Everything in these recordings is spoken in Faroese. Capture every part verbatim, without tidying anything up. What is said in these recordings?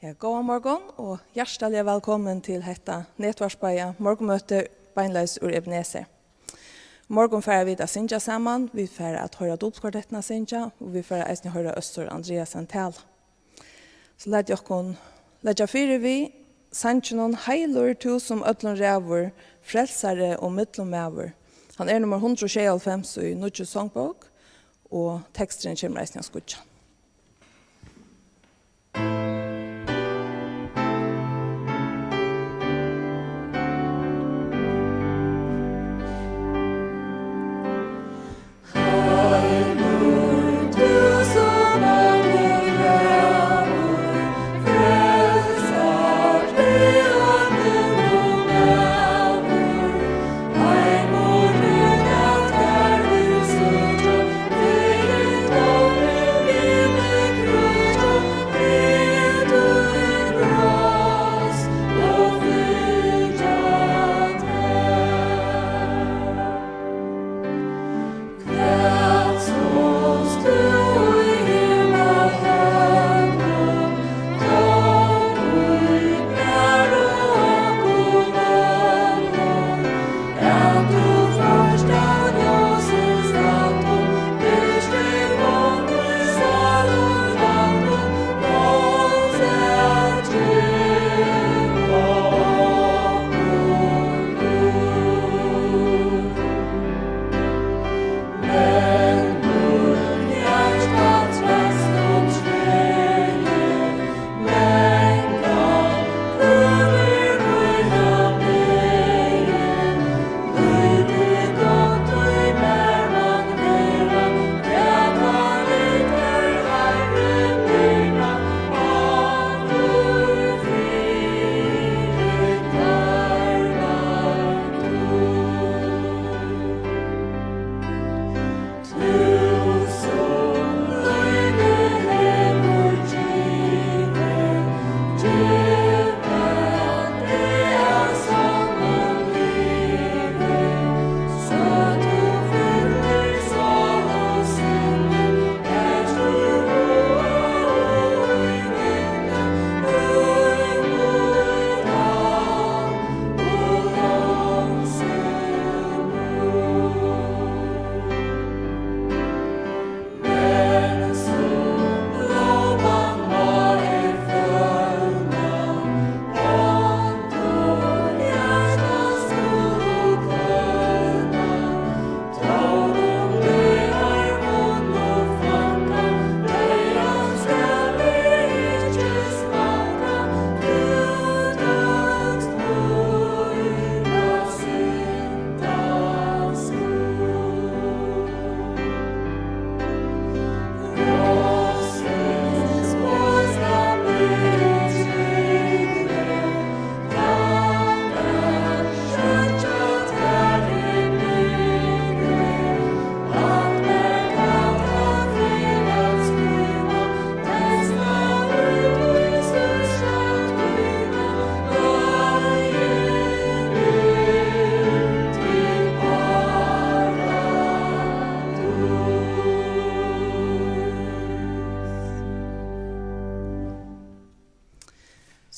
Ja, góðan morgun og hjartaliga vælkomin til hetta netvarpaða morgunmøti beinleiðis úr Ebenezer. Í morgun fara vit at syngja saman, vit fara at hoyra dupultkvartettuna syngja, og vit fara eisini at hoyra Østur Andreasen tala. So latið okkum leggja fyri við sanginum Heilur tú sum øllum ræður, frelsari og millummaður. Hann er nummar hundrað og sjeyoghálvfems í Nýggju Songbók, og teksturin kemur eisini á skíggjan.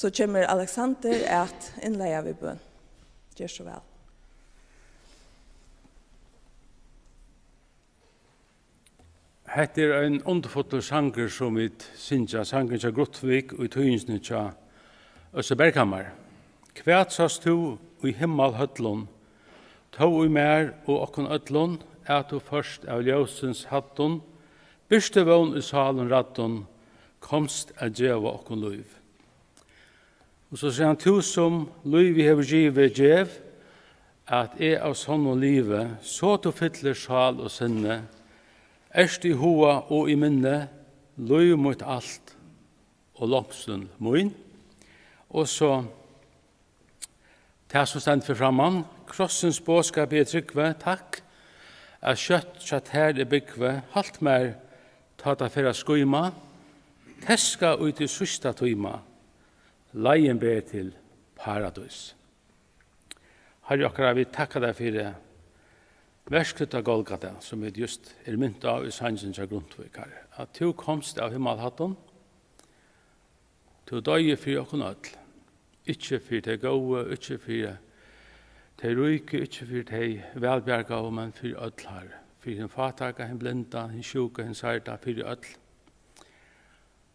So kemur Alexander at innleiða við bøn. Ger so væl. Hetta er ein undurfullur sangur, sum vit syngja, sangurin hjá Grundtvig í tíðindini hjá Øssur Berghamar. Hvat sást tú í himmalhøllum, tó í mær og okkum øllum, at tú fórst av ljósins hæddum, birti vón í sálum ræddum, komst at geva okkum lív. Og so sigur hann: Tú sum lívið hevur givið, gev, at eg av sonnum livi, so tú fyllir sál og sinni, ert í huga og í minni, lív mítt alt og longsul mín. Og so tað, sum stendur fyri framman: Krossins boðskap eg trúgvi, takk, at skjótt hjá tær eg búgvi, halt mær, tá tað fer at skýma, teska í tí síðsta tíma, leiðin ber til paradís. Harri okkara, vit takka tær fyri verk títt á Golgata, sum vit júst eru mint á í sanginum hjá Grundtvig, Harri, at tú komst av himmalhæddum, Tú doyði fyri okkum øll, ikki fyri tey góðu, ikki fyri tey ríku, ikki fyri tey vælbjargaðu, men fyri øll, Harri, fyri hin fátæka, hin blinda, hin sjúka, hin særda, fyri øll.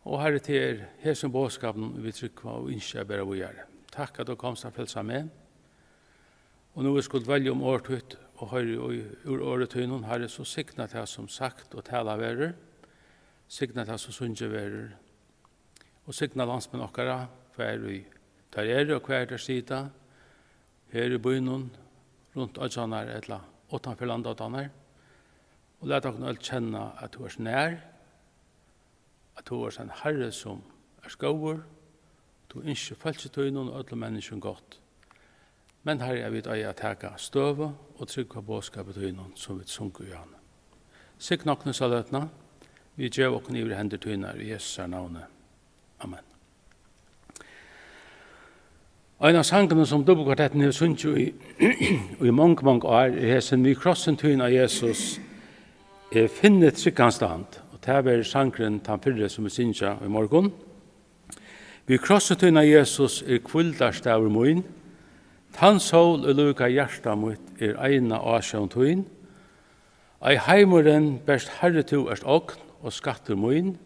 Og Harri, tað er hesin boðskapin, vit trúgva og ynskja at bera víðari. Takk, at tú komst at frelsa meg. Og nú eg skuldi velja um orð títt og hoyri í, úr orði tínum, Harri, so signa tað, sum sagt og talað verður. Signa tað, sum sungið verður. Og signa landsmenn okkara, hvar ið teir eru og hvar teir sita, her í býnum, runt oyggjarnar ella uttanfyri landoddarnar. Og lat okkum øll kenna, at tú ert nær, at tú ert ein Harri, sum ert góður, tú ynskir fólki tínum og øllum menniskjum gott. Men, Harri, at vit eiga at taka støðu og trúgva boðskapi tínum, sum vit sungu í áðni. Signa okkum hesa løtuna, vit geva okkum yvir í hendur tínar í Jesu navni. Amen. Ein av sangunum, sum Dupultkvartettin hevur sungið í, í mong, mong ár, er hesin: Við krossin tín, á Jesus, eg finni tryggan stand. Og tað verður sangurin, tann fyrri, sum vit syngja í morgun. Við krossin tín, á Jesus, er hvíldarstaður mín. Tann sól, ið líkar hjarta mítt, er eina ásjón tín. Ei heimurin, bert Harri, tú ert ogn og skattur mín.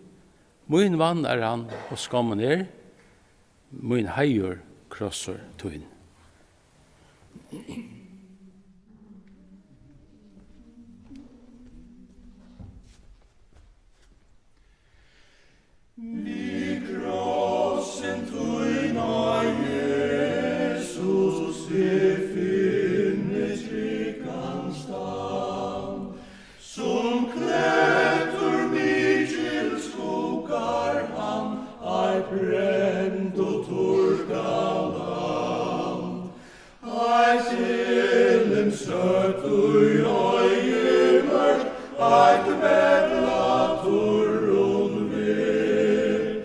Mín vann er hann, og skammin er, mín heiður, krossur tín. Við krossin tín, á Jesus, eg finni tryggan stand. Sum klettur mikils skuggar hann, eitt brent og turkað land. Eitt illum søtt í oyðimørk, eitt vella turrum veg.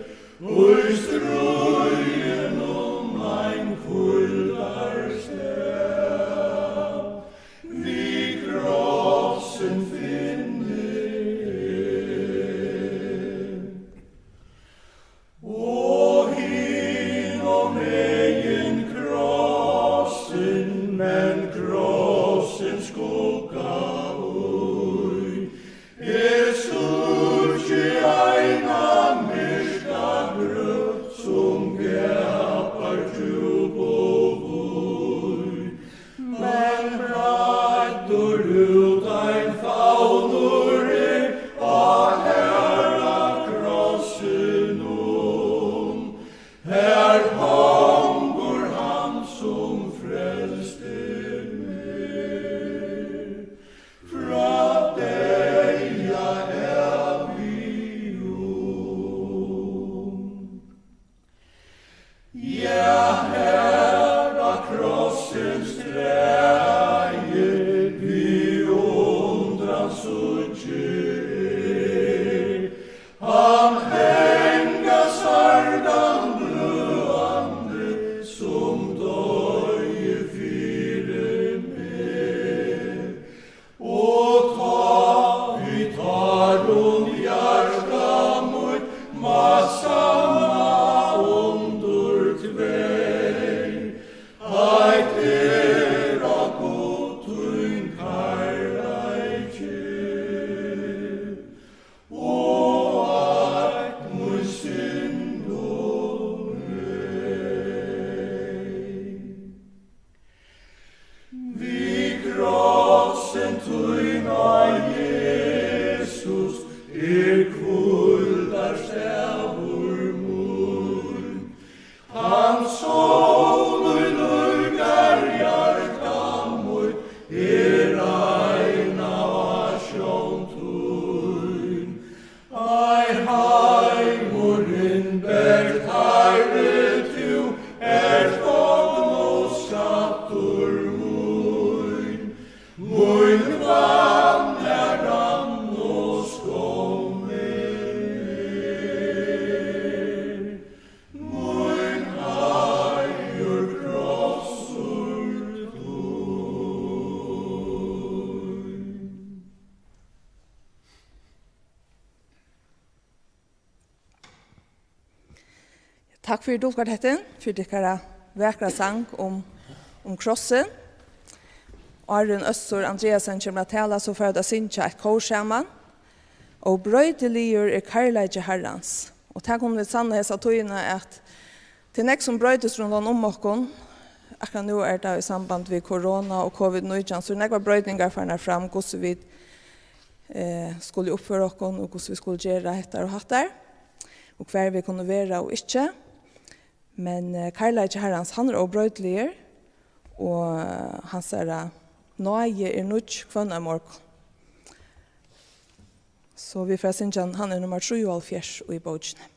Takk fyri, Dulkvartettin, fyri tykkara vakra sang um, um krossin. Áðrenn Øssur Andreasen kemur at tala, so fara vit at syngja eitt kór saman. Óbroytiligur er kærleiki Harrans. Og tað kunnu vit sanna hesa tíðina, at tað er nógv, sum broytist rundan um okkum. Akkurát nú er tað í samband við korona og covid nítjan, so eru nógvar broytingar farnar fram, hvussu vit, eh, skulu uppføra okkum og hvussu vit skulu gera hettar og hattar, og hvar vit kunnu vera og ikki. Men, eh, kærleiki Harrans, hann er óbroytiligur, og, eh, hansara náði er nýggj hvønn ein morgun. So vit fara at syngja hann, hann er nummar trýoghálvfjerðs í bókini.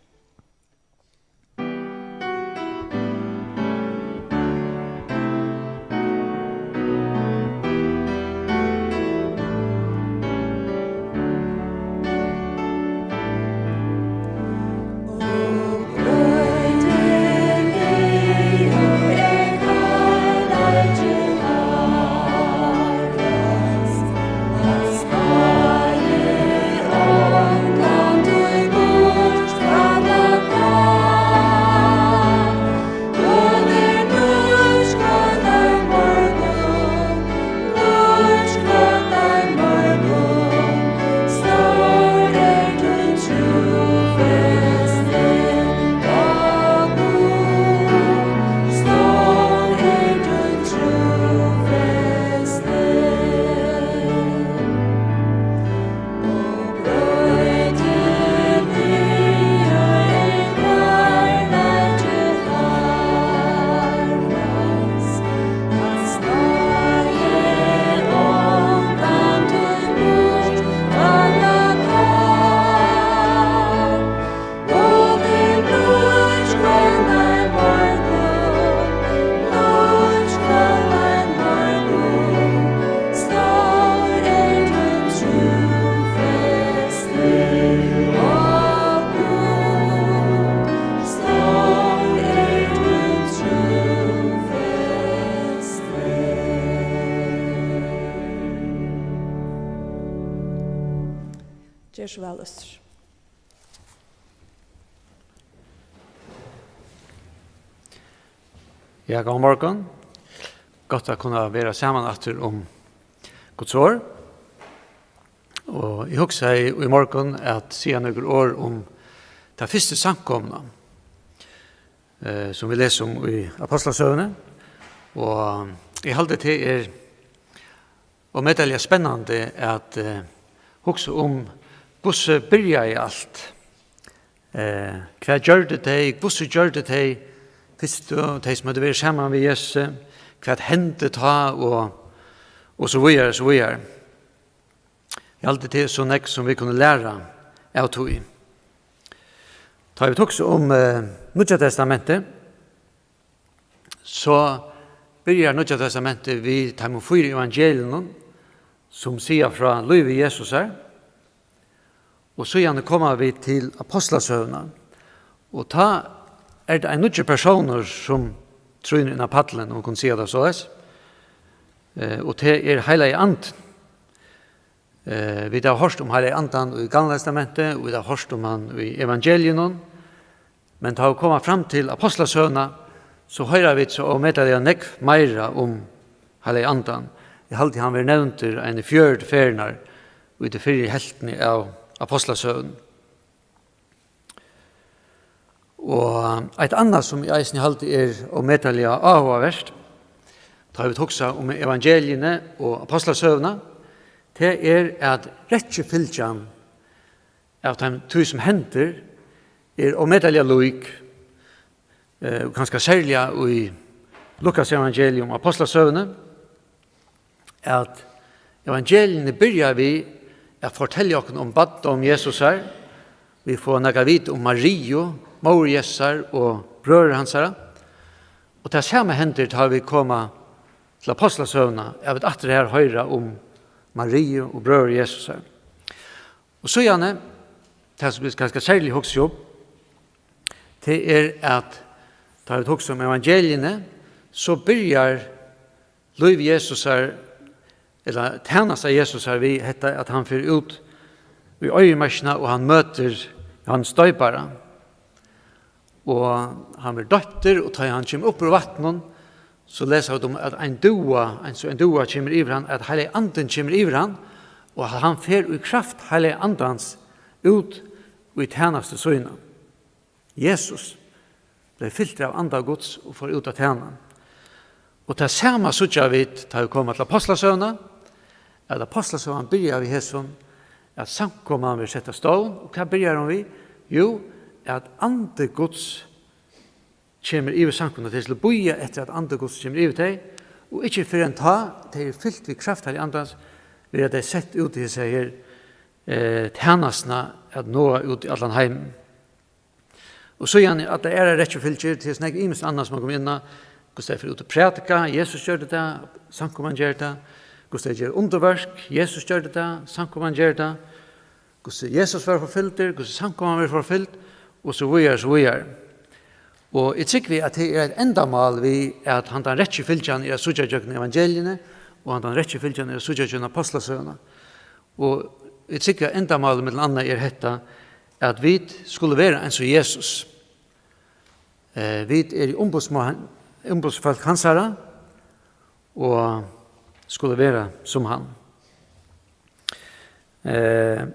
Ger so væl, Øssur. Ja, góðan morgun. Gott at kunna vera saman aftur um Guds orð. Og eg hugsaði í morgun at siga nøkur orð um ta fyrstu samkomuna, eh, sum vit lesa um í Apostlasøguni. Og eg haldi, tað er ómetaliga spennandi at, eh, hugsa um, hvussu byrjaði alt? Eh, hvat gjørdu tey? Hvussu gjørdu tey fyrstu, tey sum høvdu verið saman við Jesusi? Hvat hendi tá? Og, og so víðari, so víðari. Eg haldi, tað er so nógv, sum vit kunnu læra av tí. Tá vit hugsa um, eh, Nýggja Testamentið, so byrjar Nýggja Testamentið við teimum fýra evangeliunum, sum siga frá lívi Jesusar, og síðani koma vit til Apostlasøguna. Og tá er tað ein nýggjur persónur, sum trýnur inn á pallin, um man kann siga tað soleiðis. Eh, og tað er Heilagi Andin. Eh, vit hava hoyrt um Heilaga Andan í Gamla Testamenti, og vit hava hoyrt um hann í evangeliunum. Men tá vit koma fram til Apostlasøguna, so hoyra vit so ómetaliga nógv meira um Heilaga Andan. Eg haldi, hann verður nevndur eini fjøruti ferðirnar í tí fyrru helvtini av Apostlasøguni. Og eitt annað, sum eg eisini haldi er ómetaliga áhugavert, tá vit hugsa um evangeliini og Apostlasøguna, tað er, at rekkjufylgjan av teim, tí sum hendir, er ómetaliga lík, eh, og kanska serliga í Lukas evangelium og Apostlasøguni, at evangeliini byrja við at fortelja okkum um barndóm Jesusar. Vit fáa nakað at vita um Mariu, móður Jesusar, og brøður hansara. Og tað sama hendir, tá vit koma til Apostlasøguna, at vit aftur her hoyra um Mariu og brøður Jesusar. Og síðani, tað sum vit kanska serliga hugsa um, tað er, at tá vit hugsa um evangeliini, so byrjar lív Jesusar, ella tænasta Jesusar, við hetta, at hann fer út í oyðimørkina og hann møtir Jóhannes Doypara. Og hann verður doyptur, og tá hann kemur upp úr vatninum, so lesa vit um, at ein dúgva, ein, so ein dúgva kemur yvir hann, at Heilagi Andin kemur yvir hann, og at hann fer í kraft Heilaga Andans út í tænastu sína. Jesus bleiv fyltur av Anda Guds og fór út at tæna. Og tað sama síggja vit, tá vit koma til Apostlasøguna, at Apostlasøgan byrjar við hesum, at samkoman verður sett á stovn, og hvat byrjar hon við? Jú, at Andi Guds kemur yvir samkomuna. Tey skulu bíða eftir, at Andi Guds kemur yvir tey, og ikki fyrr enn tá tey eru fylt við kraft Heilaga Andans, verða tey sett út í hesa her, eh, tænastuna at náa út í allan heimin. Og síðani at tað er ein rekkjufylgir til snakk ymiskt annað, sum man kom inn á, hvussu tey fara út og prædika, Jesus gjørdi tað, samkoman ger tað, hvussu tey gera undirverk, Jesus gjørdi tað, samkoman ger tað, hvussu Jesus var forfylgdur, hvussu samkoman var forfylgd, og so víðari, so víðari. Og eg trúgvi, at tað er eitt endamál við, at handan rekkjufylgjan er at síggja gjøgnum evangeliini, og handan rekkjufylgjan er at síggja gjøgnum Apostlasøguna. Og eg trúgvi, at endamálið millum annað er hetta, at vit skulu vera eins og Jesus. Eh, vit eru umboðsma-, umboðsfólk hansara, og skulu vera sum hann. Eh,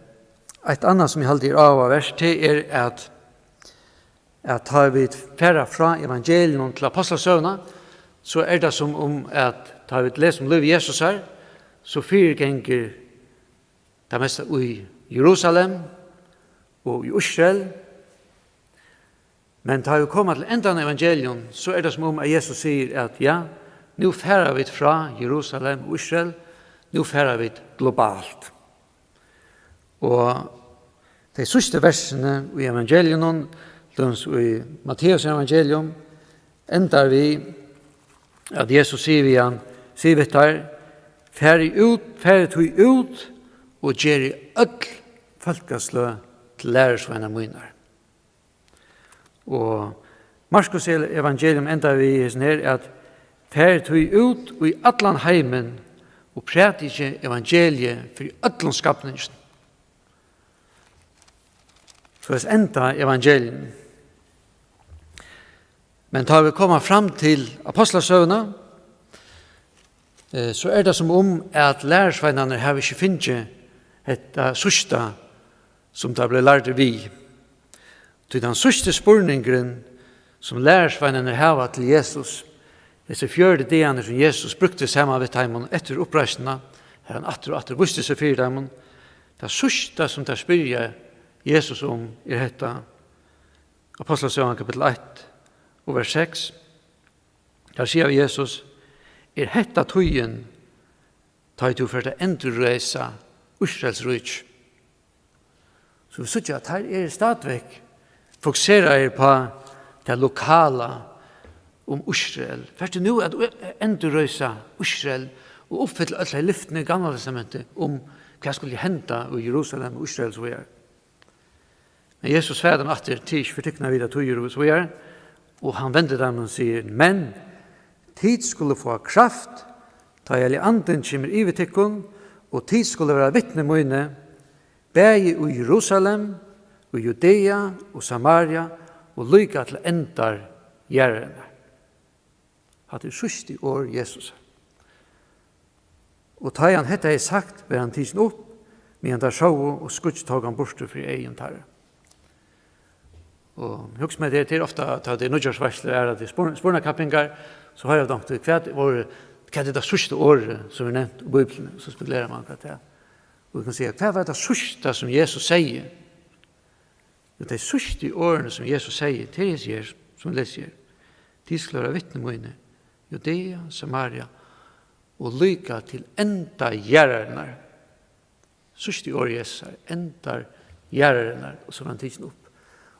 eitt annað, sum eg haldi er áhugavert, tað er, at, at tá vit fara frá evangelium til Apostlasøguna, so er tað sum um, at tá vit lesa um lív Jesusar, so fyrigongur tað mesta í Jerusalem og í Ísrael. Men tá vit koma til endan av evangelium, so er tað sum um, at Jesus sigur, at ja, nú fara vit frá Jerusalem og Ísrael, nú fara vit globalt. Og tey síðstu versini í evangeliunum, til dømis í Matteus evangelium, endar við, at Jesus sigur við hann, sigur við teir: "Farið út, farið tí út og gerið øll fólkasløg til lærisveinar mínar." Og Markus evangelium endar við hesum her, at: "Farið tí út í allan heimin og prædikið evangeliið fyri øllum skapninginum." So hesi enda evangelium. Men tá vit koma fram til Apostlasøguna, eh, so er tað sum um, at lærisveinarnir hava ikki fingið hetta síðsta, sum teir bleiv lærdir við. Tí tann síðsti spurningurin, sum lærisveinarnir hava til Jesus, hesir fjøruti dagarnar, sum Jesus brúkti saman við teimum eftir uppreisnina, har hann aftur og aftur vísti seg fyri teimum, tað síðsta, sum teir spyrja Jesus um, er hetta, Apostlasøgan kapittul eitt og vers seks. Har siga vit Jesus: "Er hetta tíðin, tá ið tú fert at endurreisa Ísraels ríki?" So vit síggja, at teir eru stadigvæk fokuseraðir uppá tað lokala um Ísrael. Fert tú nú at endurreisa Ísrael og uppfylla øll tey lyftini í Gamla Testamenti um hvat skuldi henda í Jerusalem og Ísrael og so víðari? Men Jesus svarar teimum aftur: "Tit eru ikki fyri tykkum at vita tíðir og so víðari." Og hann vendir teimum og sigur: "Men tit skulu fáa kraft, tá Heilagi Andin kemur yvir tykkum, og tit skulu vera vitni míni, bæði í Jerusalem, í Judea og Samaria, og líka til endar jarðarinnar." Hatta er síðsti orð Jesus. Og tá ið hann hetta hevði sagt, var hann tikin upp, meðan teir sóu, og skýggið tók hann burtur fyri eygum teirra. Og hugsa mær, tað er, tað er ofta, tá tað er nýggjársveitsla, er at tað er spurn-, spurnakappingar, so hoyrir tú onkuntíð, hvat vóru, hvat er tað síðsta orðið, sum er nevnt í Bíbliuni, so spekulerar mann, hvat tað er. Og vit kunnu siga, hvat var tað síðsta, sum Jesus segði? Jú, tey síðstu orðini, sum Jesus segði, tað er hesi her, sum vit lesa her: "Tit skulu vera vitni míni, Judea, Samaria, og líka til enda jarðarinnar." Síðstu orð Jesusar, endar jarðarinnar, og so var hann tikin upp.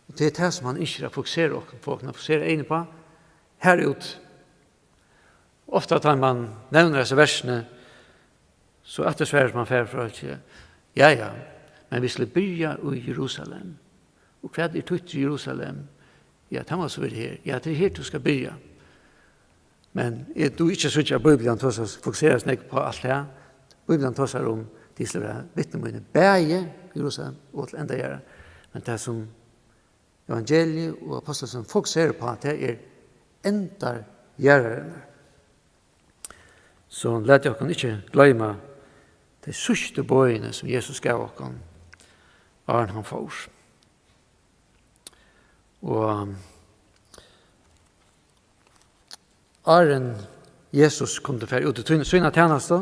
Og tað er tað, sum hann ynskir at fokusera okkum, fáa okkum at fokusera eyguni uppá, har út. Ofta, tá man nevnir hesi versini, so aftursvarar, sum man fær frá fólki: "Ja, ja, men vit skulu byrja í Jerusalem." Og hvat er títt Jerusalem? Ja, tað má so vera her. Ja, tað er her, tú skal byrja. Men eg dugi ikki at síggja, at Bíblian tosar, fokuserar nógv uppá alt tað. Bíblian tosar um, tit skulu vera vitni míni, bæði í Jerusalem og til enda jarðar. Men tað, sum evangeliið og ápostlasøgan fokuserar uppá, tað er endar jarðarinnar. So latið okkum ikki gloyma tey síðstu boðini, sum Jesus gav okkum, áðrenn hann fór. Og áðrenn Jesus kundi fara út í tín-, sína tænastu,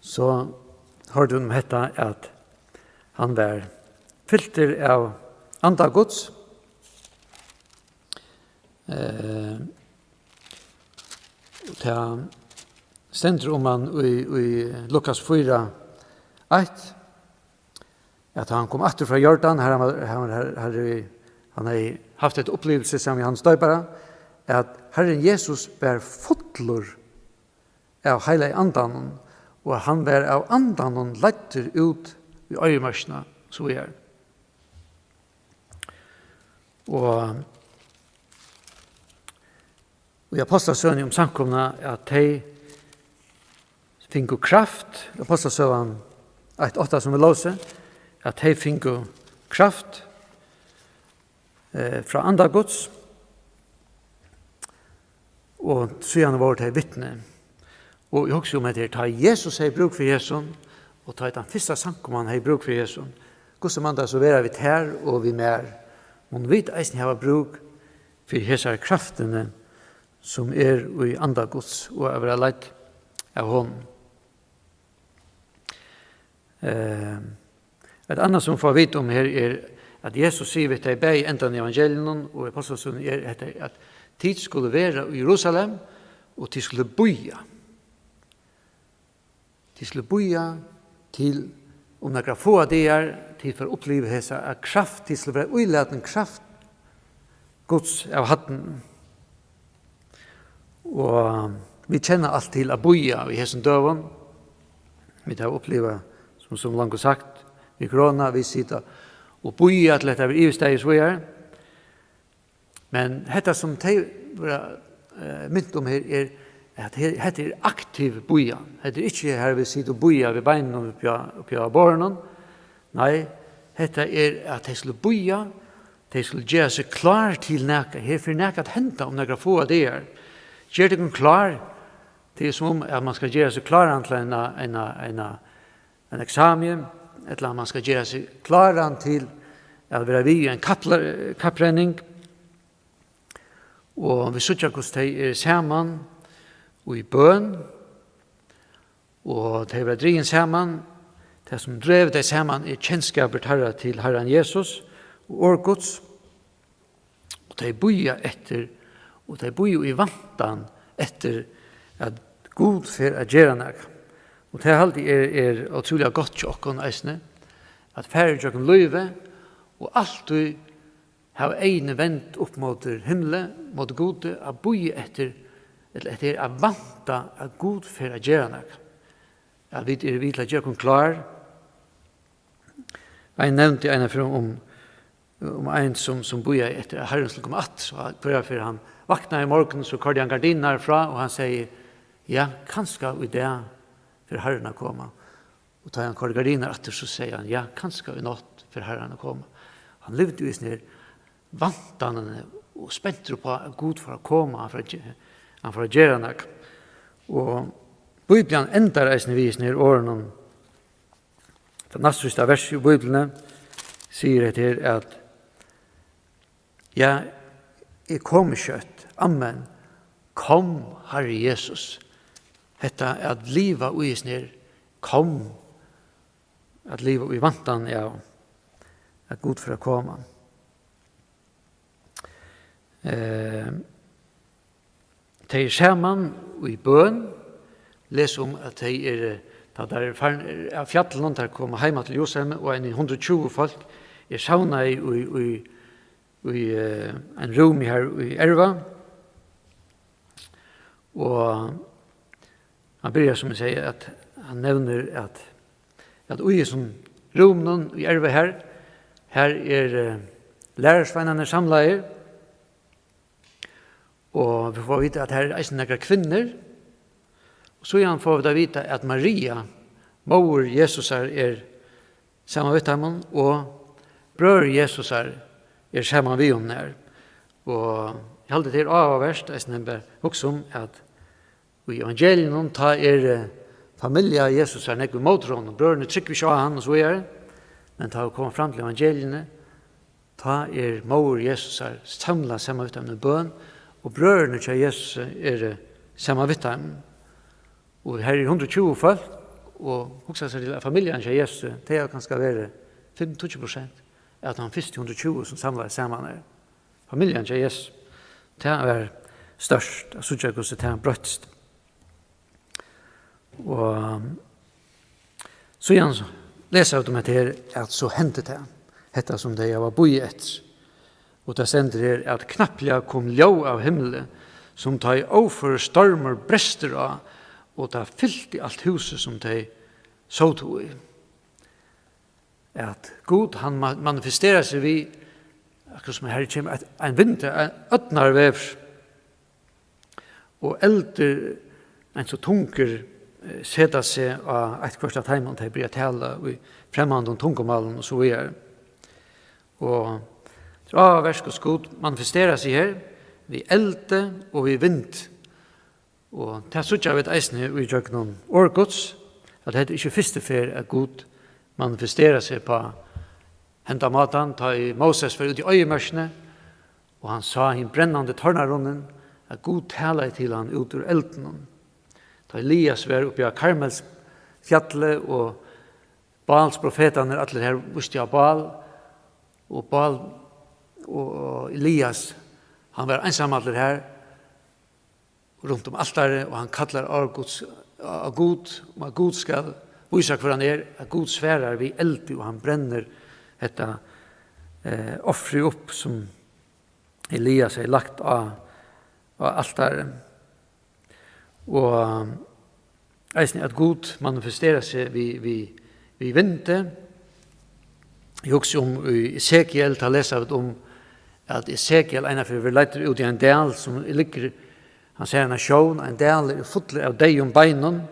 so hoyrdi hon um hetta, at hann var fyltur av anda Guds. Eh, og tað stendur um hann í, í Lukas fýra eitt, at hann kom aftur frá Jordan, har hann var, har, har, har, hann hevði havt eitt upplivilsi saman við Jóhannes Doypara, at Harrin Jesus var fullur av Heilaga Andanum, og at hann var av Andanum leiddur út í oyðimørkina, og so víðari. Og í Ápostlasøguni um samkomuna, at tey fingu kraft, Ápostlasøgan eitt átta, sum vit lósu, at tey fingu kraft, eh, frá anda Guds, og síðan vóru tey vitni. Og eg hugsi um hetta her, tá Jesus hevði brúk fyri hesum, og tá ið tann fyrsta samkoman hevði brúk fyri hesum, hvussu man tað so vera við tær og við mær? Munnu vit eisini hava brúk fyri hesari kraftini, sum er í anda Guds, og at vera leidd av honum? Eh, eitt annað, sum vit fáa at vita um her, er, at Jesus sigur við tey, bæði í endan í evangeliunum og í Ápostlasøguni, er hetta, at tit skulu vera í Jerusalem, og tit skulu bíða. Tit skulu bíða til um nakrar fáar dagar, tit fara at uppliva hesa, at kraft, tit skulu vera ílatin kraft Guds av hæddum. Og vit kenna alt til at bíða í hesum døgum. Vit hava upplivað, sum, sum longu sagt, við korona, vit sita og bíða til hetta verður yvirstaðið, og so víðari. Men hetta, sum tey verða, eh, mint um her, er, at her, hetta er aktiv bíðan. Hetta er ikki, har vit sita og bíða við beinunum uppi á, uppi á borðinum. Nei, hetta er, at tey skulu bíða, tey skulu gera seg klár til nakað. Her fer nakað at henda um nakrar fáar dagar. Ger tykkum klár. Tað er sum um, at man skal gera seg kláran til eina, eina, eina, ein eksami, ella man skal gera seg kláran til at vera við í ein kappla-, kapprenning. Og vit síggja, hvussu tey eru saman í bøn, og tey verða drigin saman. Tað, sum dregur tey saman, er kenskapur teirra til Harran Jesus og orð Guds. Og tey bíða eftir, og tey bíða í væntan eftir, at Gud fer at gera nakað. Og tað haldi eg er, er ótrúliga gott hjá okkum eisini, at fara ígjøgnum lívið og altíð hava eyguni vend upp móti himli, móti Gudi, at bíða eftir, ella eftir at vænta, at Gud fer at gera nakað. At vit eru við til at gera okkum klár. Ein nevndi eina ferð um, um ein, sum, sum bíðaði eftir, at Harrin skuldi koma aftur. So hvørja ferð hann vaknaði í morgun, so koyrdi hann gardinurnar frá, og hann segði, ja, kanska í dag fer Harrin at koma. Og tá hann koyrdi gardinurnar aftur, so segði hann, ja, kanska í nátt fer Harrin at koma. Hann livdi í hesum her væntanini og spentur upp á, at Gud fór at koma, hann fór at ge-, hann fór at gera nakað. Og Bíblian endar eisini við hesum her orðunum. Tað næstsíðsta versið í Bíbliuni sigur hetta her, at, ja, eg komi skjótt. Amen. Kom, Harri Jesus. Hetta at liva í hesum her, kom, at liva í væntan av, at Gud fer at koma. Eh, tey eru saman í bøn, lesa um, at tey eru, tá teir eru farin av fjallinum, teir koma heim til Jerusalem, og eini hundrað og tjúgu fólk er savnaði í, í, í, eh, ein rúmi har í Erva. Og hann byrjar, sum eg sigi, at hann nevnir, at, at í hesum rúminum í Erva her, har er, eh, lærisveinarnir samlaðir, og vit fáa at vita, at har eru eisini nakrar kvinnur, og síðan fáa vit at vita, at Maria, móðir Jesusar, er saman við teimum, og brøður Jesusar er saman við honum har. Og eg haldi, tað er áhugavert, eisini, hann bara hugsa um, at í evangeliunum, tá er, eh, familja Jesusar nógv ímóti honum. Brøðurnir trúgva ikki á hann og so víðari. Men tá vit koma fram til evangeliuni, tá er móðir Jesusar samlað saman við teimum í bøn, og brøðurnir hjá Jesusi eru saman við teimum. Og her eru hundrað og tjúgu fólk, og hugsa sær til, at familjan hjá Jesusi, tey hava kanska verið fimm, tíggju prosent av teimum fyrstu hundrað og tjúgu, sum samlaðust saman her. Familjan hjá Jesusi, tað var stórt at síggja, hvussu tað broyttist. Og síðan so lesa vit um hetta her, at so hendi tað, hetta sum tey hava bíðað eftir. Og tað stendur her, at knappliga kom ljóð av himli, sum tá ið óførur stormur brestur á, og tað fylti alt húsið, sum tey sótu í. At Gud, hann ma-, manifesterar seg við, akkurát sum her kemur eitt, ein vindur, ein ódnarveður, og eldur, eins og tungur, eh, seta seg á eitt hvørt av teimum, og tey byrja at tala í fremmandum tungumálum og so víðari. Og tað er áhugavert, hvussu Gud manifesterar seg her við eldi og við vind. Og tað síggja vit eisini í gjøgnum orð Guds, at hetta er ikki fyrstu ferð, at Gud manifesterar seg á henda mátan, tá ið Moses var úti í oyðimørkini, og hann sá hin brennandi tornarunnin, at Gud talaði til hann út úr eldinum. Tá Elias var uppi á Karmels fjalli, og Baals profetarnir allir her vístu á Baal, og Baal og, og Elias, hann var einsamallur her runt um altarið, og hann kallar á Guds, á Gud, um at Gud skal vísa, hvør hann er, at Gud svarar við eldi, og hann brennir hetta, eh, ofrið upp, sum Elias hevði lagt á, á altarið. Og eisini at Gud manifesterar seg við, við, við vindi. Eg hugsi um í Esekiel, tá lesa vit um, at Esekiel einaferð verður leiddur út í ein dal, sum liggur, hann sær eina sjón, ein dal er fullur av deyðum beinum,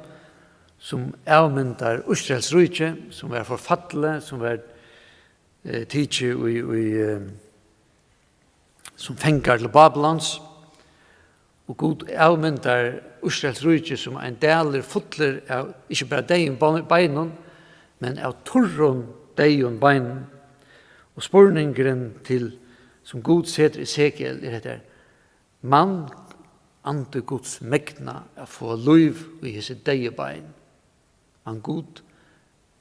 sum avmyndar Ísraels ríki, sum var forfallið, sum var, eh, tikið í, í, eh, sum fangar til Babylons, og Gud avmyndar Ísraels ríki sum ein dalur fullur av ikki bara deyðum bein-, beinum, men av turrum deyðum beinum. Og spurningurin til, sum Gud setir Esekiel, er hetta: Man andi Guds megna at fáa lív í hesi deyðu bein? Man Gud,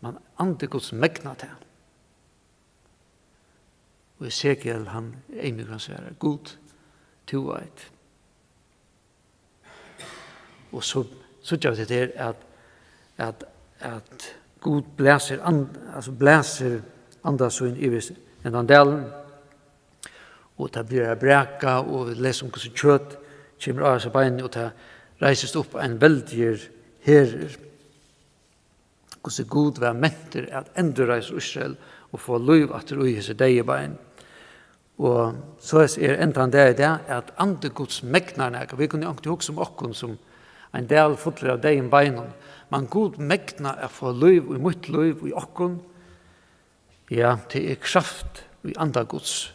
man andi Guds megna tað? Og Esekiel, hann er eyðmjúkur, hann svarar: Gud, tú veit. Og so síggja vit hetta her, at, at, at Gud blæsir and-, altso blæsir anda sín yvir hendan dalin, og tað byrjar at braka, og vit lesa um, hvussu kjøt kemur á hesi beinini, og tað reisist upp ein veldigur herur. Hvussu Gud var mentur at endurreisa Ísrael og fáa lív aftur í hesi deyðu bein. Og soleiðis er enn tann dag í dag, at andi Guds megnar nakað. Vit kunnu onkuntíð hugsa um okkum sum ein dal fullur av deyðum beinum. Men Gud megnar at fáa lív í mítt lív, í okkum. Ja, tað er kraft í anda Guds,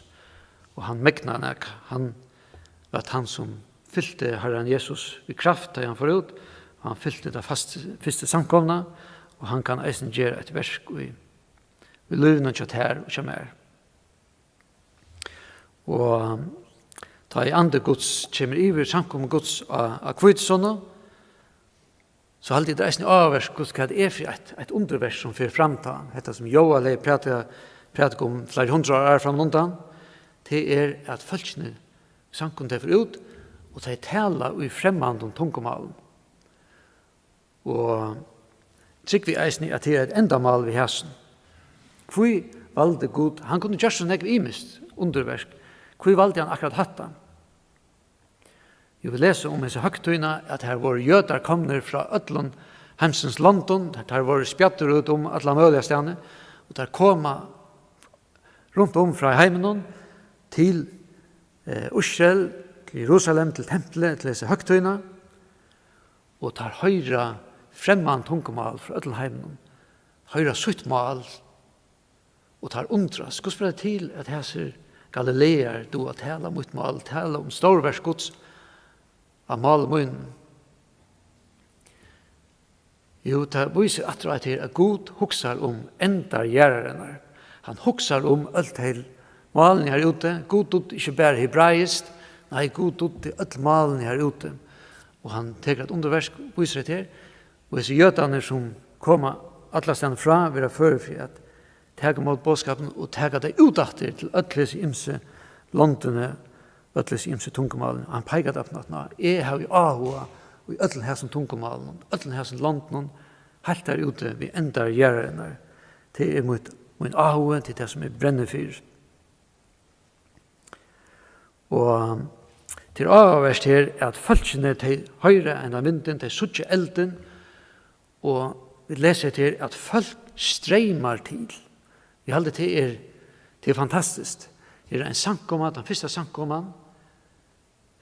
og hann megnar nakað. Hann var tann, sum fylti Harran Jesus við kraft, tá hann fór út, og hann fylti ta fast-, fyrstu samkomuna, og hann kann eisini gera eitt verk í, í lívinum hjá tær og hjá mær. Og tá ið andi Guds kemur yvir samkomu Guds á, á Hvítusunnu, so haldi eg, tað er eisini áhugavert, hvussu, hvat tað er fyri eitt, eitt undurverk, sum fer fram tá. Hetta, sum Jóel hevði prædikað, prædikað um fleiri hundrað ár frammanundan, tað er, at fólkini, samkoman, tey fara út, og tey tala í fremmandum tungumálum. Og trúgvi eisini, at tað er eitt endamál við hasum. Hví valdi Gud, hann kundi gjørt so nógv ymiskt undurverk, hví valdi hann akkurát hatta? Jú, vit lesa um hesa høgtíðina, at har vóru jødar komnir frá øllum heimsins londum, teir vóru spjaddir út um allar møguligar staðni, og teir koma runt um frá heiminum til, eh, Ísrael, til Jerusalem, til templið, til hesa høgtíðina, og teir hoyra fremmand tungumál frá øllum heiminum, hoyra sítt mál, og teir undrast, hvussu ber til, at hesir Galilear duga at tala mítt mál, tala um stórverk Guds á máli mínum. Jú, tað vísir aftur á her, at Gud hugsar um endar jarðarinnar. Hann hugsar um øll tey málini har úti. Gud dugdi ikki bara hebraiskt, nei, Gud dugdi øll málini har úti. Og hann tekur eitt undurverk, vísir hetta her. Og hesir jødarnir, sum koma allastaðni frá, verða førir fyri at taka ímóti boðskapinum og taka tey út aftur til øll hesi ymsu londini, øll hesi ymsu tungumálini. Hann peikar aftan á: Eg havi áhuga í øllum hesum tungumálunum, øllum hesum londunum, heilt har úti við endar jarðarinnar. Tað er mítt, mín áhugi, tað er tað, sum eg brenni fyri. Og tað er áhugavert her, at fólkini, tey hoyra hendan vindin, tey síggja eldin, og vit lesa hetta her, at fólk streymar til. Eg haldi, tað er, tað er fantastiskt. Her er ein samkoma, tann fyrsta samkoman.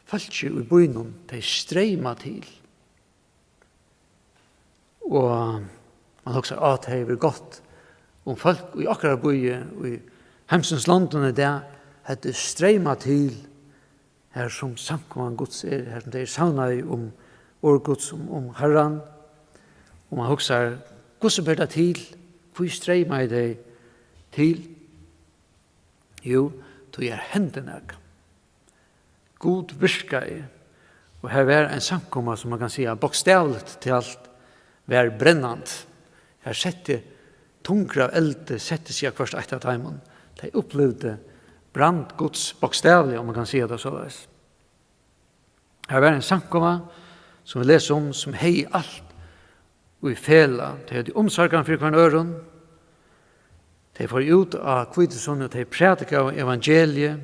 Fólkið í býnum, tey streyma til. Og man hugsar, at tað hevði verið gott, um fólk í okkara býi, í heimsins londum í dag, høvdu streymað til, har sum samkoman Guds er, har sum tey eru savnaði um orð Guds, um, um Harran. Og man hugsar, hvussu ber tað til? Hví streymaðu tey til? Jú, tí har hendi nakað. Gud virkaði, og har var ein samkoma, sum man kann siga, bókstavligt talt, var brennandi. Har setti tungur av eldi, setti seg á hvørt eitt av teimum. Tey upplivdu brand Guds bókstavliga, um man kann siga tað soleiðis. Har var ein samkoma, sum vit lesa um, sum hevði alt í felag. Tey høvdu umsorgan fyri hvørjum øðrum. Tey fóru út á hvítusunnu, og tey prædikaðu evangeliið.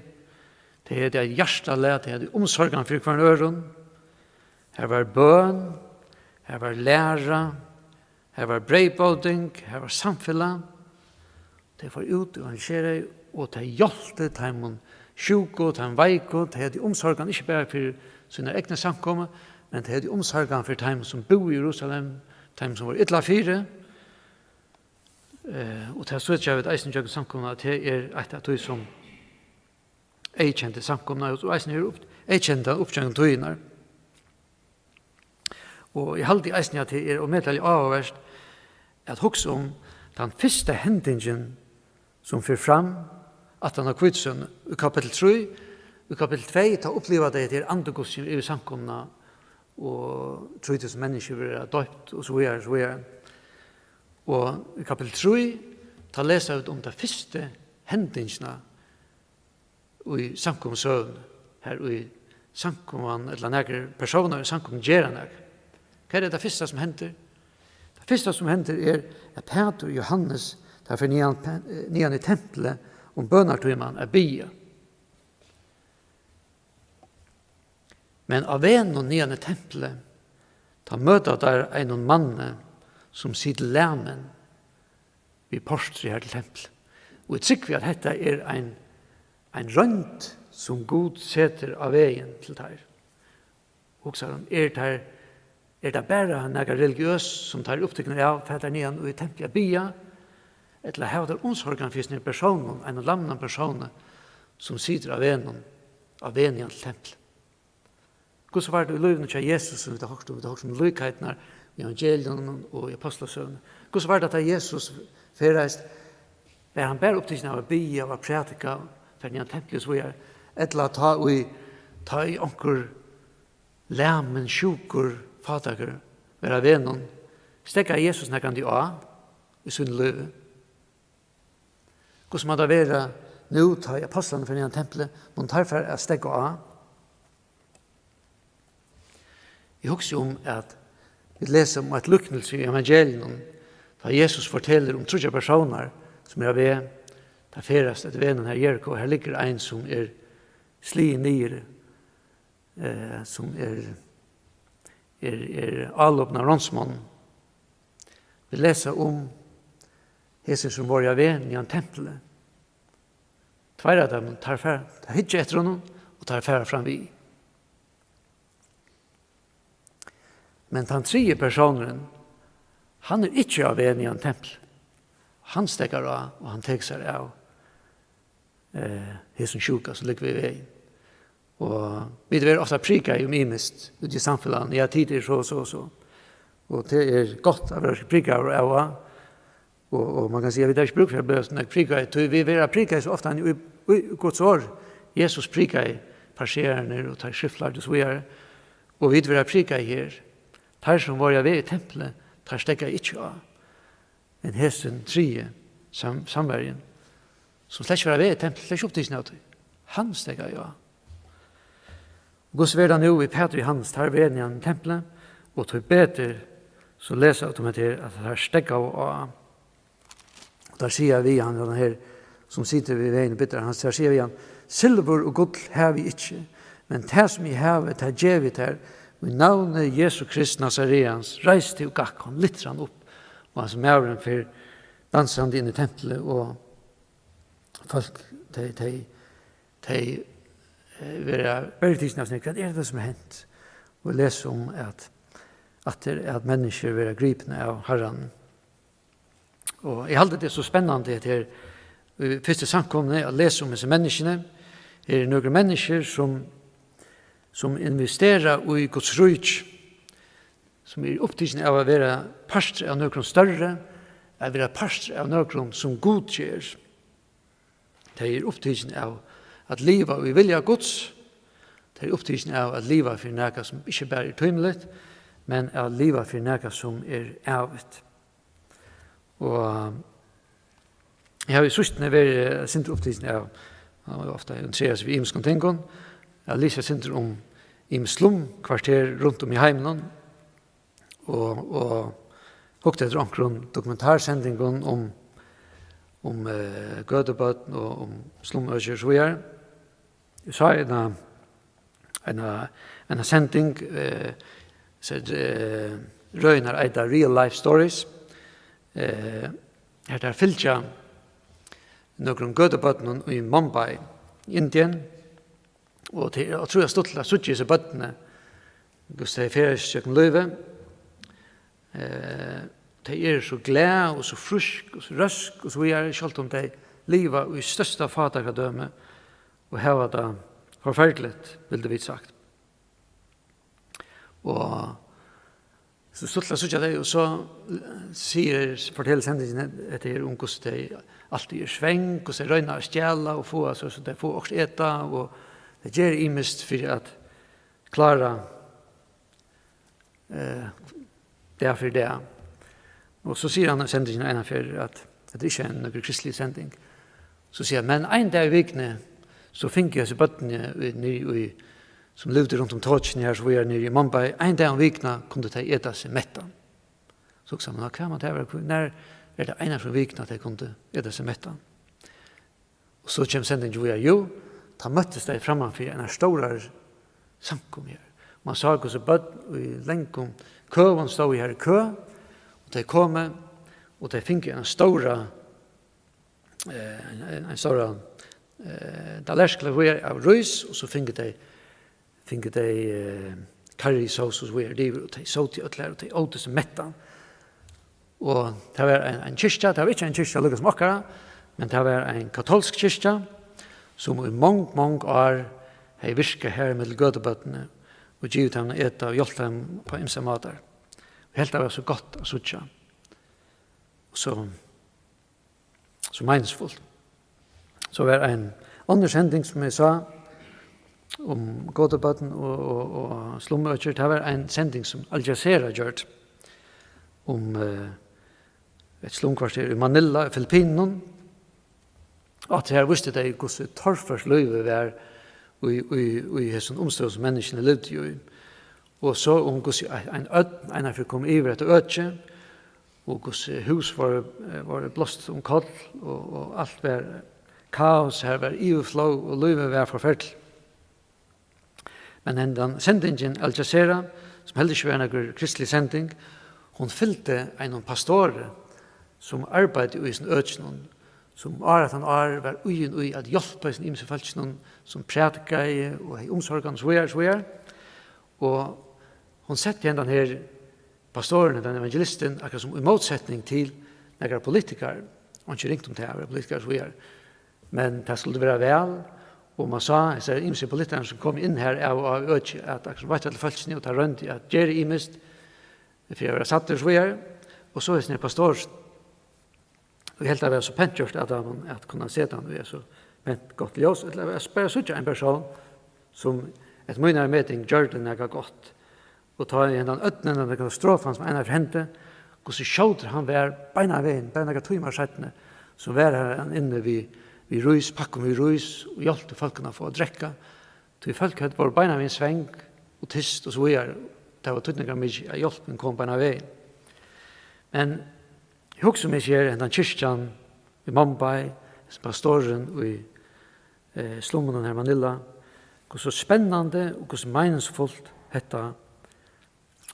Tey høvdu eitt hjartalag, tey høvdu umsorgan fyri hvørjum øðrum. Har var bøn, har var læra, har var breyðbóting, har var samfelag. Tey fóru út og evangeliseraðu, og tey hjálptu teimum sjúku, teimum veiku. Tey høvdu umsorgan ikki bara fyri sína egnu samkomu, men tey høvdu umsorgan fyri teimum, sum búðu í Jerusalem, teimum, sum vóru illa fyri. Eh, og tað síggja vit eisini gjøgnum samkomuna, at tað er eitt av tí, sum eyðkendi samkomuna, og eisini er upp-, eyðkendar upp gjøgnum tíðirnar. Og eg haldi eisini, at tað er ómetaliga áhugavert at hugsa um tann fyrsta hendingin, sum fer fram aftan á hvítusunnu í kapittul trý. Í kapittul tvey, tá uppliva tey, at tað er andi Guds, sum er yvir samkomuna, og trý túsund menniskju verða doypt, og so víðari, so víðari. Og í kapittul trý, tá lesa vit um ta fyrstu hendingina, í samkomusøguni, har í samkoman, ella nakrir persónar í samkomuni gera nakað. Hvat er tað fyrsta, sum hendir? Tað fyrsta, sum hendir, er, at Pætur og Jóhannes, teir fara niðan, niðan í templið um bønartíman at biðja. Men á vegnum niðan í templið, tá møta teir einum manni, sum situr lamin við portrið her til templið. Og eg trúgvi, at hetta er ein, ein roynd, sum Gud setir á vegin til teir. Hugsar hann, er teir, er tað bara nakað religiøst, sum teir eru upptiknir av, fara teir niðan í templið at biðja, ella hava teir umsorgan fyri hesum persónum, einum lamnum persóni, sum situr á vegnum, á veg niðan til templið? Hvussu var tað í lívinum hjá Jesus, sum vit hava hoyrt um? Vit hava hoyrt um líkheitirnar í evangeliunum og í Apostlasøguni. Hvussu var tað, tá Jesus ferðaðist? Var hann bara upptikin av at biðja og at prædika, fara niðan í templið og so víðari? Ella tá ið, tá ið onkur lamin, sjúkur, fátækur var á vegnum, steðgaði Jesus nakrantíð á í sínum lívi? Hvussu man tað vera nú, tá ið apostlarnir fara niðan í templið, munnu teir fara at steðga á? Eg hugsi um, at vit lesa um eitt líknilsi í evangeliunum, tá Jesus fortelur um tríggjar persónar, sum eru á veg, teir ferðast eftir vegnum her Jeriko, her liggur ein, sum er sligin niður, eh, sum er, er, er álopin av ránsmonnum. Vit lesa um hesir, sum vóru á veg niðan í templið. Tveir av teimum, teir fara, teir hyggja eftir honum, og teir fara fram við. Men tann triði persónurin, hann er ikki á veg niðan í templið. Hann steðgar á, og hann tekur sær av, eh, hesum sjúka, sum liggur við vegin. Og vit verða ofta prikaðir um ymiskt úti í samfelagnum. Ja, tit eru so, so, so. Og tað er gott at vera prikaður av og á. Og, og man kann siga, at vit hava ikki brúk fyri at blíva so nógv prikaðir, tí vit verða prikaðir so ofta í, í Guds orð. Jesus prikaði, fariseararnir og teir skriftlærdu og so víðari. Og vit verða prikaðir her. Teir, sum vóru á veg í templið, teir steðgaðu ikki á. Men hesin triði, sam-, samverjin, sum slett ikki var við í templið, slett ikki upptikin av tí. Hann steðgaði á. Og hvussu verður tað nú við Pætur og Jóhannes, teir verða niðan í templið, og tíbetur, so lesa vit um hetta her, at teir steðgaðu á. Og teir siga við hann, hann her, sum situr við vegin og biður, hann, teir siga við hann: "Silvur og gull havi eg ikki, men tað, sum eg havi, tað gevi eg tær. Í navni Jesu Krist Nazareans, reis teg og gakk." Hann lyftir hann upp, og hann, sum maðurin, fer dansandi inn í templið, og fólk, tey, tey, tey, eh, verða bergtikin av sínum: "Hvat er tað, sum er hent?" Og lesa um, at, at, at menniskjur verða gripin av Harranum. Og eg haldi, tað er so spennandi, at her í fyrstu samkomuni at lesa um hesi menniskjuni. Her eru nøkur menniskjur, sum, sum investera í Guds ríki, sum eru upptikin av at vera partur av nøkrum størri, at vera partur av nøkrum, sum Gud ger. Tey eru upptikin av at liva í vilja Guds. Tey eru upptikin av at liva fyri nakað, sum ikki bara er tímiligt, men at liva fyri nakað, sum er ævigt. Og eg havi í síðstuni verið, eh, sindur upptikin av, og ofta interesserast við ymiskum tingum, at lesa sindur um ymisk slumkvarter runt um í heiminum, og, og hugt eftir onkrum dokumentarsendingum um, um, eh, gøtubørn og um slumøki og so víðari. Eg sá eina, eina, eina sending, eh, sum, eh, røðirnar eita Real Life Stories. Eh, her tær fylgja nøkrum gøtubørnum í Mumbai, Indien, og tað er ótrúliga stuttligt at síggja hesi børnini, hvussu tey ferðast gjøgnum lívið. Eh, tey eru so glað og so frísk og so røsk og so víðari, sjálvt um tey liva í størsta fátækradømi og hava tað forferdiligt, vildu vit sagt. Og so stuttligt at síggja tey, og so sigur, fortelur sendingin hetta her um, hvussu tey altíð eru svang, hvussu tey royna at stjala og fáa, so, so tey fáa okkurt at eta, og tey gera ymiskt fyri at klára, eh, dag fyri dag. Og so sigur hann í sendingini eina ferð, at hetta er ikki ein nøkur kristlig sending. So sigur hann: "Men ein dag í vikuni, so fingu hesi børnini í, niðri í, sum livdu runt um tokini her, so víðari niðri í Mumbai, ein dag um vikuna kundu tey eta seg mettan." So hugsar man: "Hvat man tað vera, hví, nær er tað eina ferð um vikuna, at tey kundu eta seg mettan?" Og so kemur sendingin víðari: "Jú, tá møttust tey framman fyri eina stóra samkomu her. Man sá, hvussu børn í langum køum stóðu her í kø, og tey komu, og tey fingu eina stóra, eh, ein, ein, ein stóra, eh, tallerk, ella hvat er, av rís, og so fingu tey, fingu tey, eh, currysós og so víðari yvir, og tey sótu øll her, og tey ótu seg mettan." Og tað var ein, ein kirkja, tað var ikki ein kirkja líka sum okkara, men tað var ein katólsk kirkja, sum í mong, mong ár hevði virkað her millum gøtubørnini og givið teimum at eta og hjálpt teimum upp á ymsar mátar. Og helt tað var so gott at síggja. Og so, so meiningsfullt. So var ein onnur sending, sum eg sá, um gøtubørn og, og, og slumøkir. Tað var ein sending, sum Al Jazeera gjørdi um, eh, eitt slumkvarter í Manila í Filippinum. Og at her vístu tey, hvussu torført lívið var í, í, í hesum umstøðum, sum menniskjuni livdu í. Og so um, hvussu ein, ein ódn einaferð kom yvir hetta økið, og hvussu hús vóru, eh, vóru blást um koll, og, og alt var kaos, her var yvirflóð, og lívið var forferdiligt. Men hendan sendingin, Al Jazeera, sum heldur ikki var nakar kristlig sending, hon fylgdi einum pastori, sum arbeiddi í hesum økinum, sum ár eftir ár var íðin í at hjálpa hesum ymisku fólkinum, sum prædikaði og hevði umsorgan og so víðari, so víðari. Og hon setti hendan her pastorin, hendan evangelistin, akkurát sum í mótsetning til nakrar politikarar, og ikki ringt um tað at vera politikarar, so víðari. Men tað skuldi vera væl, og man sá hesar ymisku politikararnar, sum komu inn har av og á øki, at akkurát veittu til fólkini, og teir royndu at gera ymiskt fyri at vera sæddir og so víðari. Og so hesin her pastorin, og eg helt, tað var so pent gjørt av teimum at kunna seta hann í so pent gott ljós, ella at bara síggja ein persón, sum eftir mínari meting gjørdi nakað gott. Og tá ið hendan ódnin, hendan katastrofan, sum einaferð hendi, hvussu skjótur hann var beinanvegin, bara nakrar tímar seinni, so var hann inni við, við rís, pakkum við rís, og hjálpti fólkum at fáa at drekka. Tí fólk høvdu, vóru beinanvegin svong og tyst og so víðari. Tað var týdningarmikið, at hjálpin kom beinanvegin. Men eg hugsi meg her, hendan kirkjan í Mumbai, hesin pastorin í, eh, slummunum her í Manila, hvussu spennandi og hvussu meiningsfult hetta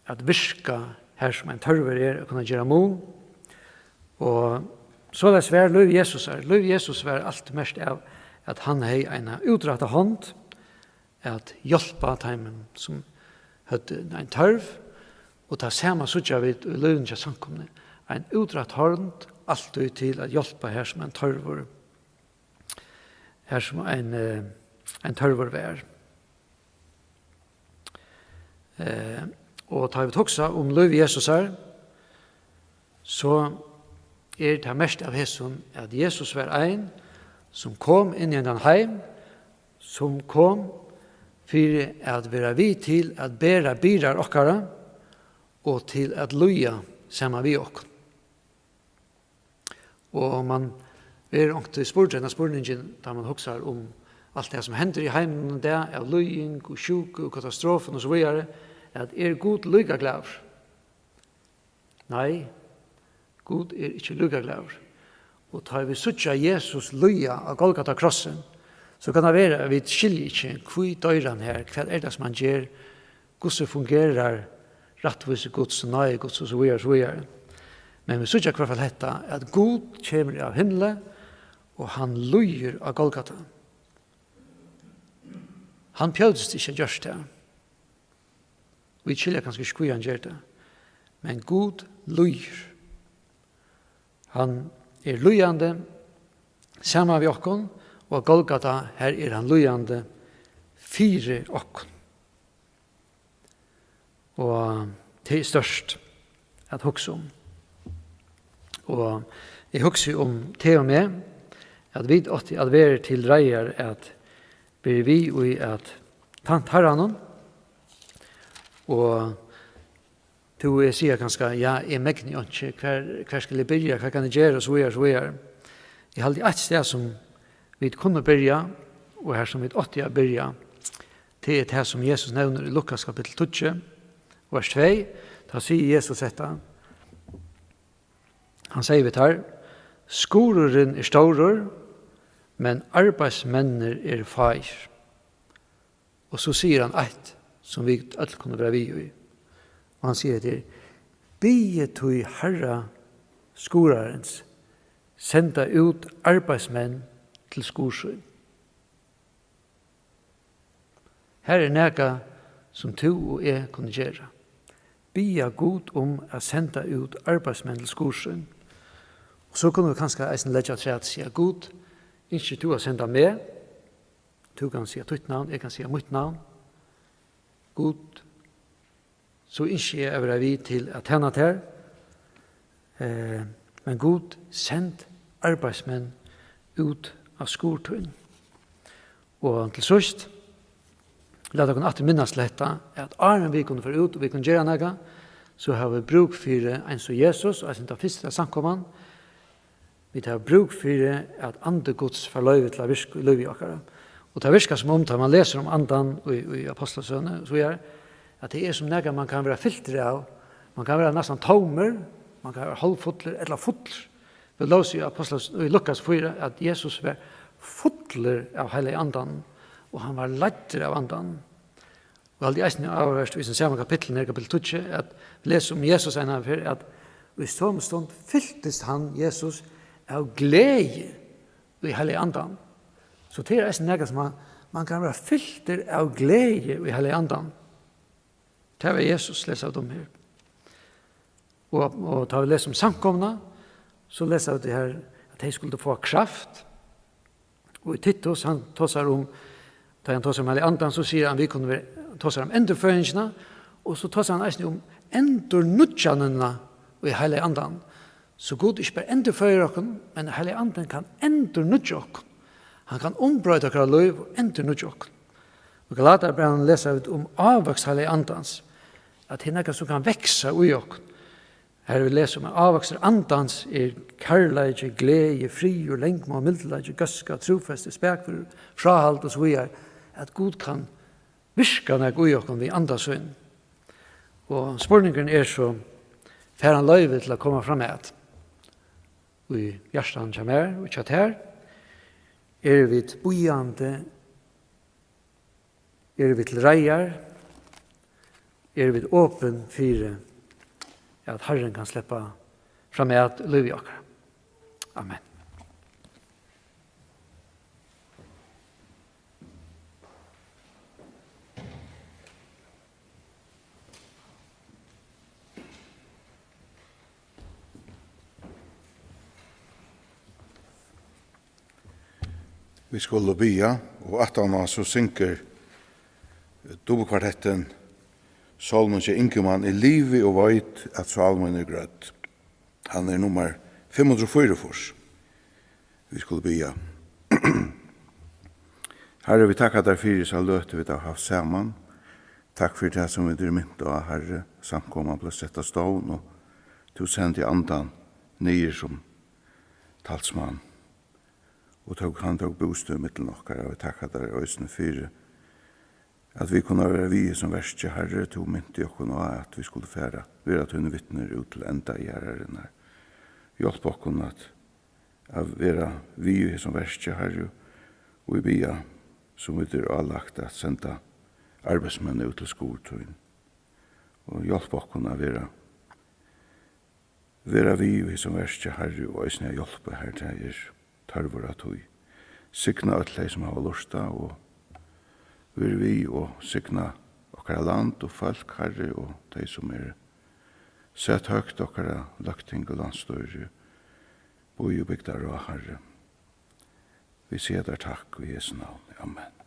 at virka har, sum ein tørvur er, at kunna gera mun. Og soleiðis var lív Jesusar. Lív Jesus var alt merkt av, at hann hevði eina útrætta hond at hjálpa teimum, sum høvdu ein tørv, og tað sama síggja vit í lívinum hjá samkomuni. Ein útrætt hond altíð til at hjálpa har, sum ein tørvur, har, sum ein, eh, ein tørvur var. Eh, og tá vit hugsa um lív Jesusar, so er tað merkt av hesum, at Jesus var ein, sum kom inn í hendan heim, sum kom fyri at vera við til at bera byrðar okkara og til at líða saman við okkum. Og man verður onkuntíð spurdur henda spurningin, tá man hugsar um alt tað, sum hendir í heiminum í dag, av líðing og sjúku og katastrofum og so víðari, at er Gud líka glaður? Nei, Gud er ikki líka glaður. Og tá vit síggja Jesus líða á Golgata krossin, so kann tað vera, at vit skilja ikki, hví doyr hann her, hvat er tað, sum hann ger, hvussu fungerar rættvísi Guds, náði Guds og so víðari, so víðari. Men vit síggja í hvørt fall hetta, at Gud kemur av himli, og hann líður á Golgata. Hann pjøvdist ikki at gjørt tað. Vit skilja kanska ikki, hví hann ger tað. Men Gud líður. Hann er líðandi saman við okkum, og á Golgata, har er hann líðandi fyri okkum. Og tað er stórt at hugsa um. Og eg hugsi um teg og meg, at vit áttu at vera til reiðar at vera við í at tæna Harranum. Og tú og eg siga kanska, ja, eg megni einki, hvar, hvar skal eg byrja, hvat kann eg gera, og so víðari, so víðari. Eg haldi, eitt stað, sum vit kunnu byrja, og har, sum vit áttu at byrja, tað er tað, sum Jesus nevnir í Lukas kapitul tíggju, vers tvey. Tá sigur Jesus hetta. Hann sigur við teir: Skurðurin er stórur, men arbeiðsmenninir eru fáir. Og so sigur hann eitt, sum vit øll kunnu vera við í. Og hann sigur hetta her: Biðið tí harra skurðarins senda út arbeiðsmenn til skurð sín. Har er nakað, sum tú og eg kunnu gera. Biðja Gud um at senda út arbeiðsmenn til skurð sín. Og so kunnu vit kanska eisini leggja afturat og siga: Gud, ynskir tú at senda meg? Tú kanst siga títt navn, eg kann siga mítt navn. Gud, so ynski eg at vera við til at tæna tær. Eh, men Gud, send arbeiðsmenn út á skurð tín. Og til síðst, lat okkum aftur minnast til hetta, at áðrenn vit kunnu fara út og vit kunnu gera nakað, so hava vit brúk fyri, eins og Jesus, og eisini ta fyrsta samkoman, vit hava brúk fyri, at Andi Guds fær loyvi til at virka í lívi okkara. Og tað virkar, sum um, tá man lesur um Andan í, í Ápostlasøguni, so er, at tað er sum nakað, man kann vera fyltur av. Man kann vera næstan tómur, man kann vera hálvfullur ella fullur. Vit lósu í Ápostlas-, í Lukas fýra, at Jesus var fullur av Heilaga Andanum, og hann var leiddur av Andanum. Og haldi eisini áhugavert í sum sama kapitlinum, her, kapitul tíggju, at vit lesa um Jesus eina ferð, at í somu stund fyltist hann, Jesus, av gleði í Heilaga Andanum. So tað er eisini nakað, sum man, man kann vera fyltur av gleði í Heilaga Andanum. Tað var Jesus, lesa vit um her. Og, og tá vit lesa um samkomuna, so lesa vit her, at tey skuldu fáa kraft, Og í Titus, hann tosar um, tá hann tosar um Heilaga Andan, so sigur hann, vit kunnu vera, tosar um endurføðingina, og so tosar hann eisini um endurnýggjanina í Heilaga Andan. So Gud ikki bara endurføðir okkum, men Heilagi Andin kann endurnýggja okkum. Hann kann umbroyta okkara lív og endurnýggja okkum. Og Galatarbrævinum lesa vit um ávøkst Heilaga Andans, at tað er nakað, sum kann vaksa í okkum. Har vit lesa um, at ávøkstur Andans er kærleiki, gleði, friður, langmóð, mildleiki, góðska, trúfesti, spakføri, fráhald og so víðari, at Gud kann virka nakað í okkum við Anda sínum. Og spurningurin er so, fær hann loyvi til at koma fram at? Í hjartanum hjá mær og hjá tær eru vit bíðandi, eru vit til reiðar, eru vit opin fyri, at Harrin kann sleppa fram at lívi okkara. Amen. Vit skulu biðja, og aftaná so syngur dupultkvartettin sálmin hjá Ingemann, Eg livi og veit, at sál mín er grødd. Hann er nummar fimm hundrað og fýraogfýrs. Vit skulu biðja. Harri, vit takka tær fyri hesa løtu, vit hava havt saman. Takk fyri tað, sum vit eru mint á, Harri. Samkoman bleiv sett á stovn, og tú sendi Andan niður sum talsmann, og tók, hann tók bústað í millum okkara. Og vit takka tær eisini fyri, at vit kunna vera við í hesum verki, Harri. Tú minti okkum á, at vit skulu fara, vera tíni vitnir út til enda jarðarinnar. Hjálp okkum at, at vera við í hesum verki, Harri, og vit biðja, sum vit eru álagt at senda arbeiðsmenn út til skurð tín. Og hjálp okkum at vera vera við í hesum verki, Harri, og eisini at hjálpa, har tað er tørvur á tí. Signa øll tey, sum hava lurtað, og verið við og signa okkara land og fólk, Harri, og tey, sum eru sett høgt, okkara løgting og landsstýri, bý og bygdaráð, Harri. Vit siga tær takk í Jesu navni. Amen.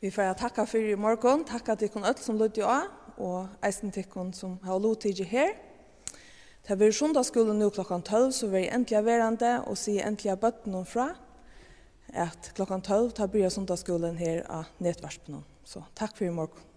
Vit fara at takka fyri í morgun. Takka tykkum øll, sum lýddu á, og eisini tykkum, sum hava luttikið her. Tað verður sunnudagsskúli nú klokkan tólv, so verði endiliga verandi og sig endiliga børnunum frá, at klokkan tólv, tá byrjar sunnudagsskúlin her á netvarpinum. So, takk fyri í morgun.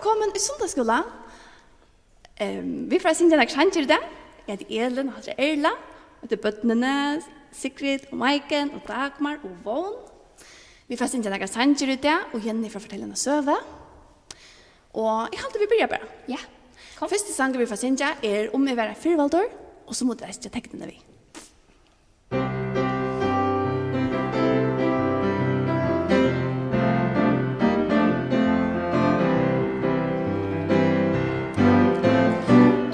Komin í sunnudagsskúla. Ehm, vit fara at syngja nakrar sangir í dag. Eg heiti Elin og hatta er Erla. Og hetta er børnini, Sigrid og Maiken og Dagmar og Vón. Vit fara at syngja nakrar sangir í dag, og Jenny fer at fortelja eina søgu. Og eg haldi, vit byrja bara. Ja. Kom. Fyrsti sangur, vit fara at syngja, er Um eg var ein firvaldur, og so mugu tit lesa teknini við.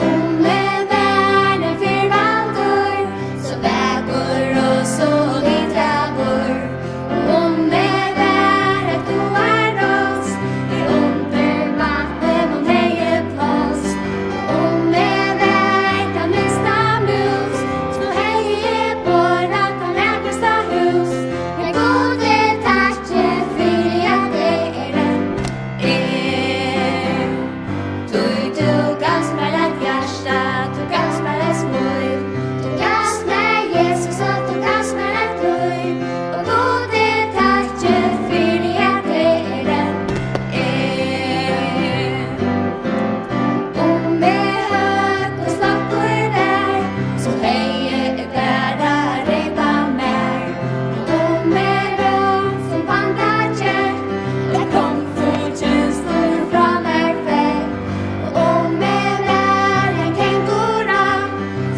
Um eg var ein firvaldur, so vakur og so litrægur, um eg var eitt áarrás, í undirvatni hon hevði pláss, um eg var tað minsta mús, so hevði eg borað tað vakrasta hús. Men Gudi, takki fyri at eg eri eg. Tí tú gavst mær eitt hjarta, tú gavst mær eitt smíl, tú gavst mær Jesus og tú gavst mær eitt lív. Og Gudi, takki fyri at eg eri eg. Um eg høgur slokkur var, so hevði eg bara reypað mær. Um eg var sum pandakjøt, ella kung fu-kynstur frá mær fekk. Og um eg var ein kengura,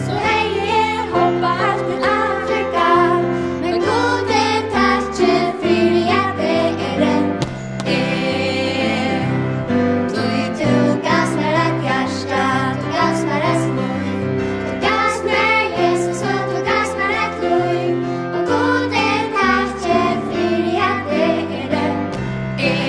so hevði eg hoppað heilt til Afrika. Men Gudi, takki fyri at eg eri eg. Tí tú gavst mær eitt hjarta, tú gavst mær eitt smíl, tú gavst mær Jesus og tú gavst mær eitt lív. Og Gudi, takki fyri at eg eri eg.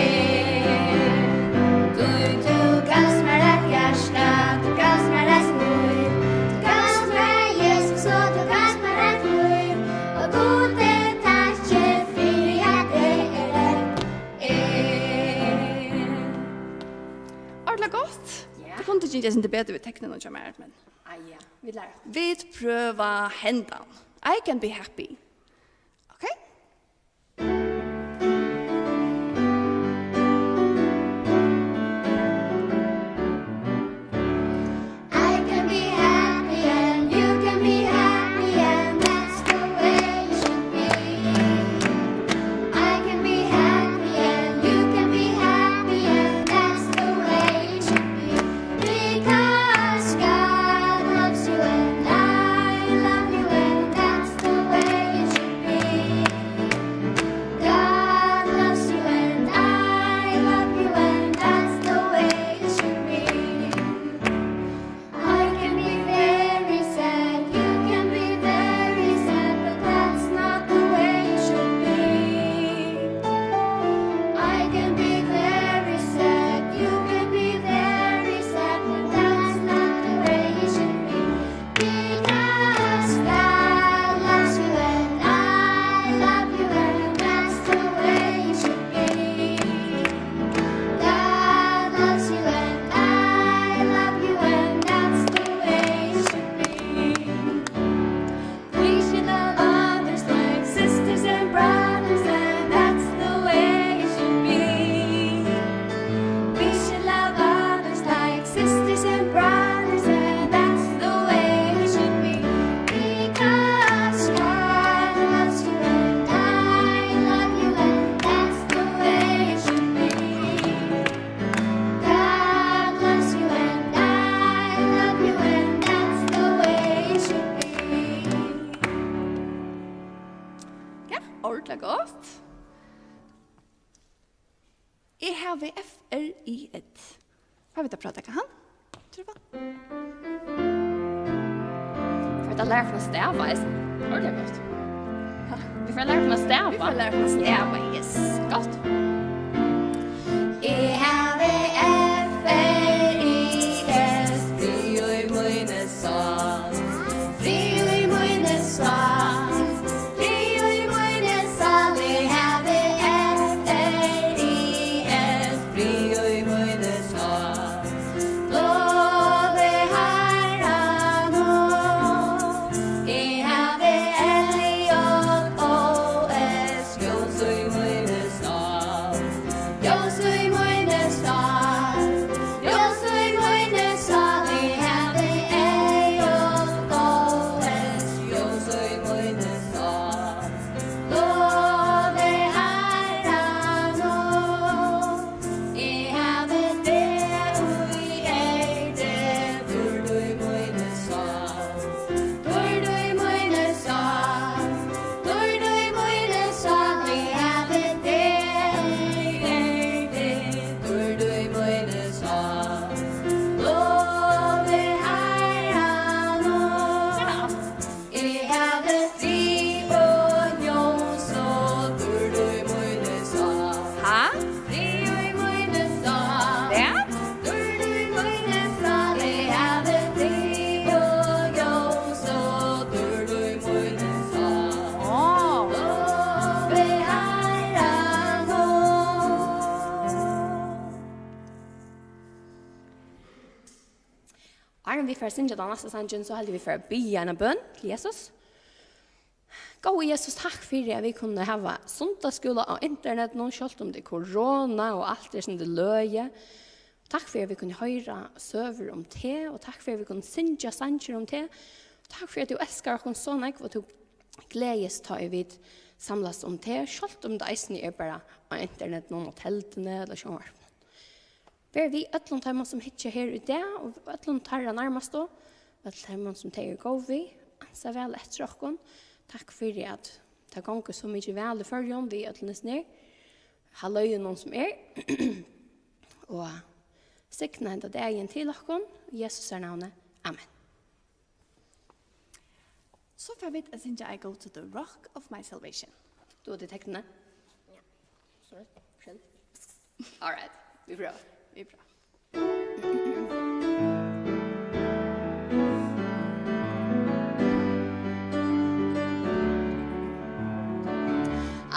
Tí tú gavst mær eitt hjarta, tú gavst mær eitt smíl, tú gavst mær Jesus og tú gavst mær eitt lív. Og Gudi, takki fyri at eg eri eg. Ordiliga gott. Ja. Tú kundi gingið eitt sindur betur við tekninum hjá mær, men Ai, ja. Vit læra. Vit prøva hendan. I can be happy. Okay? I can be happy and you can be happy and that's the way it should be. I can be happy and you can be happy and that's the way it should be. Because God loves you and I love you and that's the way it should be. God loves you and I love you and that's the way it should be. I can be very sad, you can be very sad, but that's not the way it should be. I can be very sad, you can be very sad, but that's not the way it should be. Because God loves you and I love you and that's the way it should be. God loves you and I love you and that's the way it should be. We should love others like sisters and brothers and that's the way it should be. We should love others like sisters and brothers and that's the way it should be. Because God loves you and I love you and that's the way it should be. God loves you and I love you and that's the way it should be. Ja, ordiliga gott. Eg havi F R I Ð. Fáa vit at prøva at taka hann? Trúgva. Fáa vit at læra okkum at stava eisini? Ordiliga gott. Vit fáa at læra okkum at stava. Vit fáa at læra okkum at stava, yes. Gott. Eg havi F R I Ð, frið í míni sál. Frið í míni sál. Frið í míni sál, eg havi F R I Ð, frið í míni sál. Lovi Harranum. Eg havi L J O S, ljós í míni sál. Fara at syngja tann næsta sangin, so haldi eg, vit fara at biðja eina bøn til Jesus. Góði Jesus, takk fyri, at vit kunnu hava sunnudagsskúla á internetinum, sjálvt um tað er korona og alt er, sum tað er løgið. Takk fyri, at vit kunnu hoyra søgur um teg, og takk fyri, at vit kunnu syngja sangir um teg. Takk fyri, at tú elskar okkum so nógv, og tú gleðist, tá ið vit samlast um teg, sjálvt um tað eisini er bara á internetinum, á telduni ella sjónvarpinum. Ver við øllum teimum, sum hyggja her í dag, og øllum teirra nærmastu, øll teimum, sum tey eru góð við, ansa væl eftir okkum. Takk fyri, at tað gongur so mikið væl í Føroyum við øllum hesum her haløgunum, sum er. Og signa henda dagin til okkum, í Jesusar navni. Amen. So fara vit at syngja I Go to the Rock of My Salvation. Tú átti teknini? Ja. Sorry. Skjønt. All right. Vit prøva. Vit prøva.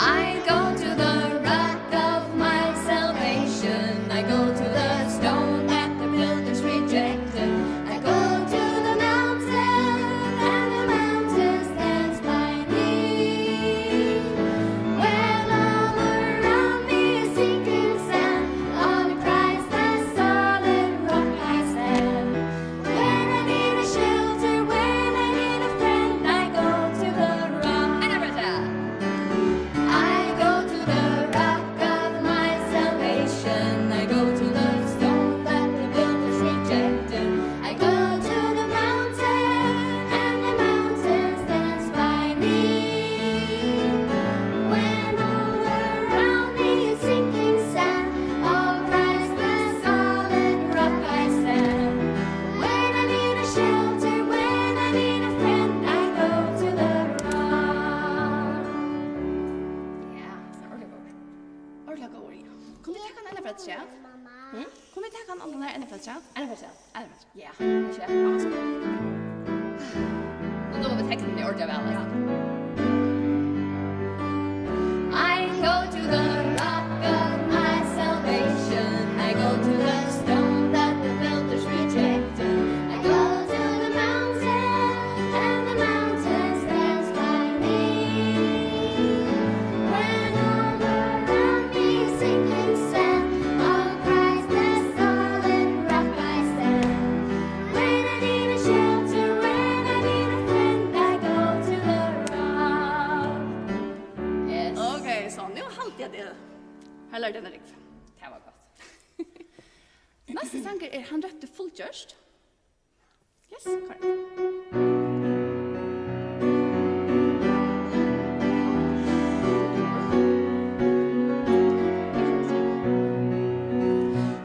I go to the rock of my salvation. I go to the stone that the builders rejected. I go to the mountain, and the mountain stands by me. When all around me is sinking sand, on Christ the solid rock I stand. When I need a shelter, when I need a friend, I go to the rock. Another time. I go to the rock of my salvation. I go to the stone that the builders rejected. I go to the mountain, and the mountain stands by me. When all around me is sinking sand, on Christ the solid rock I stand. When I need a shelter, when I need a friend, I go to the rock. Ja, so er tað gott. Ordiliga góður, ja. Kom, vit taka ein annan afturat, ja? Hm? Kom, vit taka ein annan her, ein afturat, ja? Ein afturat, ja. Ein afturat. Ja. Ikki? Ja, so. Nú duga vit teknini ordiliga væl, ja. I go to the rock of my salvation. I go to the stone that the builders rejected. I go to the mountain, and the mountain stands by me. When all around me is sinking sand, on Christ the solid rock I stand. When I need a shelter, when I need a friend, I go to the rock. Yes. Ok, so nú haldi eg at eg har lærdi eg nakað. Tað var gott. Næsti sangur er Hann rópti fullgjørt. Yes, correct.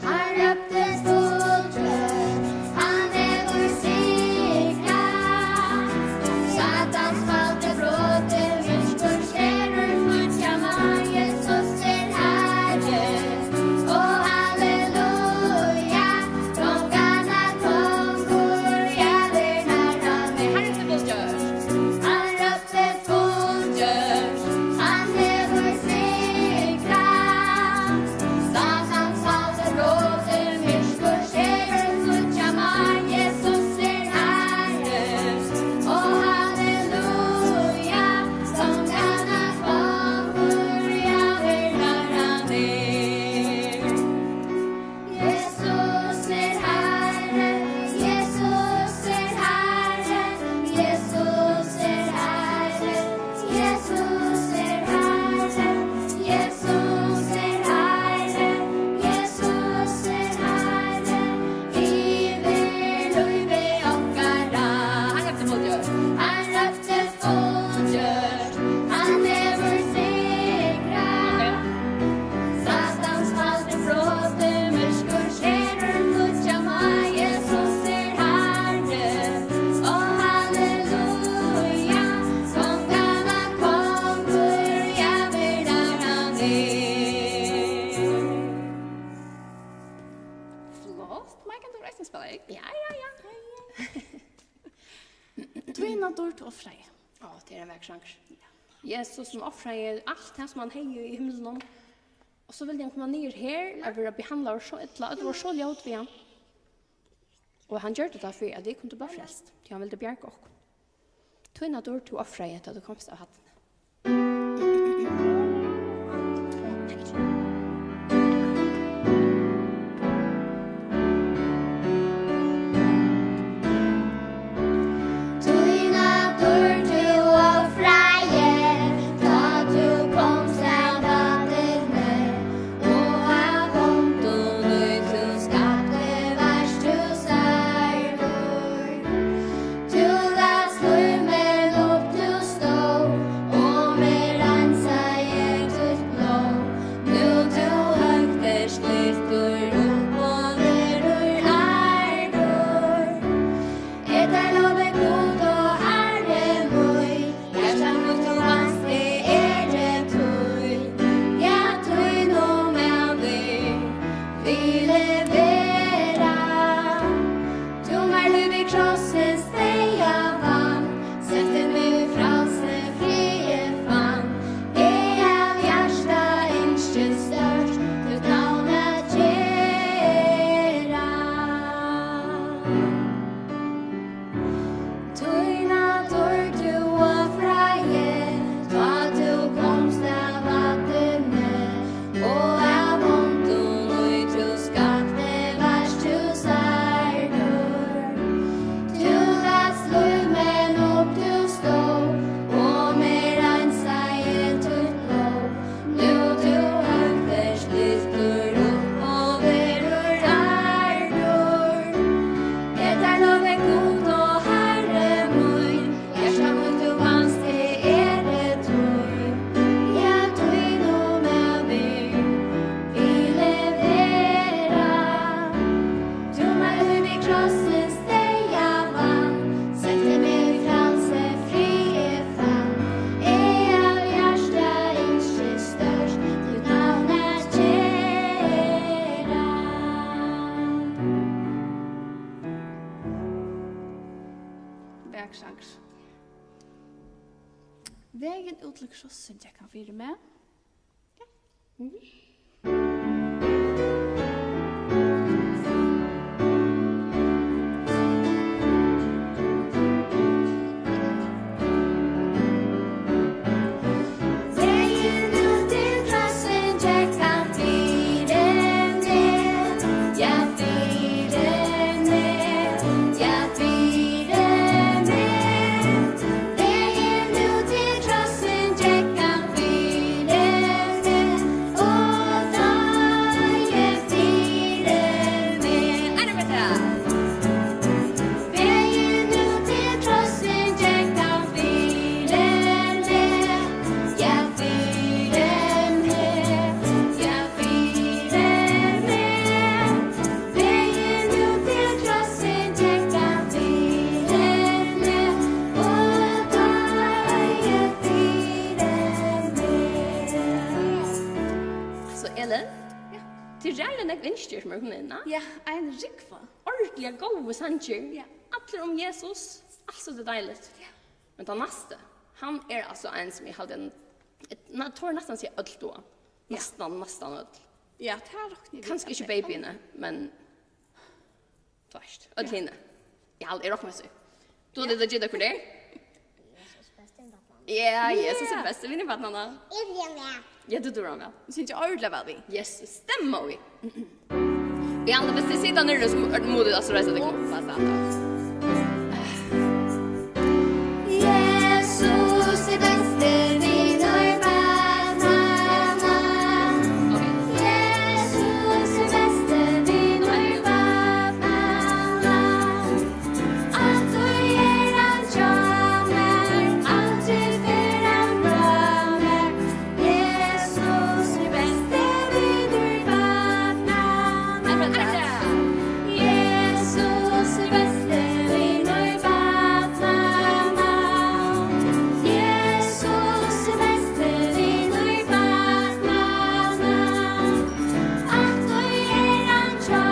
Hann rópti fullgjørt, hann hevur sigrað. Satans vald er brotið, myrkur skerur, fríggja má, Jesus er Harri. Ó, halleluja, konganna kongur, ja, er Harran er. Hann rópti fullgjørt. Hann rópti fullgjørt, hann hevur sigrað. Satans vald er brotið, myrkur skerur, fríggja má, Jesus er Harri. Ó, halleluja, konganna kongur, ja, er Harran er. Jesus er Harri, Jesus er Harri, Jesus er Harri, Jesus er Harri, Jesus er Harri, Jesus er Harri, yvir lívi okkara. Hann rópti fullgjørt. Hann rópti fullgjørt, hann hevur sigrað. Satans vald er brotið, myrkur skerur, fríggja má, Jesus er Harri. Ó, halleluja, konganna kongur, ja, verðar hann er. Flott. Maj, kanst tú eisini spæla, ikki? Ja, ja, ja. Tína dýrd ofraði. Á, tað er ein vakur sangur. Jesus, sum ofraði alt tað, sum hann hevði í himlunum. Og so vildi hann koma niður her, at vera behandlaður so illa, at tað var so ljótt við hann. Og hann gjørdi tað fyri, at vit kundu blíva frelst, tí hann vildi bjarga okkum. Tína dýrd tú ofraði, tá tú komst av vatni. Tína dýrd tú ofraði, tá tú komst av vatni, og av vondum í tú skapti, vart tú særdur. Tú latst lív mín upp, tú stóð, og meg reinsaði títt blóð. Nú tú høgt ert lyftur upp og verður ærdur. Eg tær lovi, Gud og Harri mín, hjarta mítt, tú vanst, eg eri tín. Ja, tínum ævir vil eg vera. Tú mær lív við krossins deyða vann, setti meg í frælsi, frið eg fann. Eg av hjarta ynski stórt títt navn at gera. Tína dýrd tú ofraði, tá tú komst av vatni, og av vondum í tú skapti, vart tú særdur. Tú latst lív mín upp, tú stóð, og meg reinsaði títt blóð. Nú tú høgt ert lyftur upp og verður ærdur. Eg tær lovi, Gud og Harri mín, hjarta mítt, tú vanst, eg eri tín. Ja, tínum ævir vil eg vera. Tú mær lív við krossins deyða vann, setti meg í frælsi, frið eg fann. Eg av hjarta ynski stórt títt navn at gera. Vakur sangur. Vegin út til krossin gekk hann fyri meg. Vegin út til krossin gekk hann fyri meg, og doyði fyri meg. Eina ferð til. Vegin út til krossin gekk hann fyri meg, ja, fyri meg, ja, fyri meg. Vegin út til krossin gekk hann fyri meg, og doyði fyri meg. So, Elin, ja, tað eru ræðuliga nógv ynskir sum eru komin inn, ha? Ja, ein rúgva. Ordiliga góðir sangir. Ja. Allir um Jesus. Altso, tað er deiligt. Ja. Men tann næsti, hann er altso ein sum eg haldi, eg tori næstan siga øll duga. Ja. Næstan, næstan øll. Ja, tað rokni eg við. Kanska ikki Babyini, men Tú veitst, øll hini. Eg haldi, eg rokni við tí. Tú, ja, tað gita hvør tað er? Jesus besti vinur barnanna. Ja, Jesus er besti vinur barnanna. Eg dugi hann væl. Ja, tú dugir hann væl. Eg syngi ordiliga væl við. Yes, stemma í. Eg haldi, viss tit sita niðri, so mu-, mugu tit altso reisa tykkum upp og standa. Jesus er besti vinur barnanna. Jesus er besti vinur barnanna. Altíð er hann hjá mær, altíð fer hann frá mær. Jesus er besti vinur barnanna. Jesus er besti vinur barnanna. Jesus er besti vinur barnanna. Altíð er hann hjá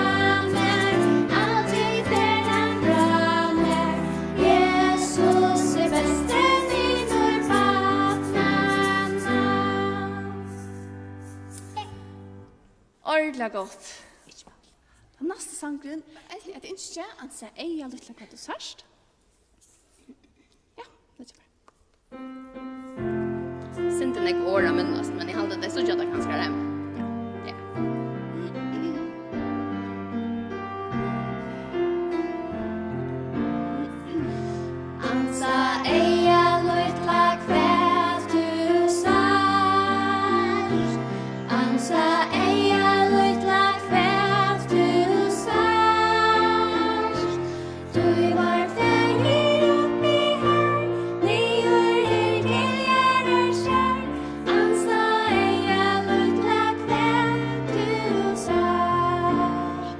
mær, altíð fer hann frá mær. Jesus er besti vinur barnanna. Ordiliga gott. Og næsti sangurin, eitt, eitt ynski, ansa eyga, lítla, hvat tú sært. Ja, tað er bara. Sindur nógv orð at minnast, men eg haldi, at tey síggja tað kanska heima. Ja. Ja. Ansa eyga, lítla, hvat tú sært. Ansa eyga, lítla, hvat tú sært. Tú var faðir uppi har, niður her til jarðar sær. Ansa eyga, lítla, hvat tú sært.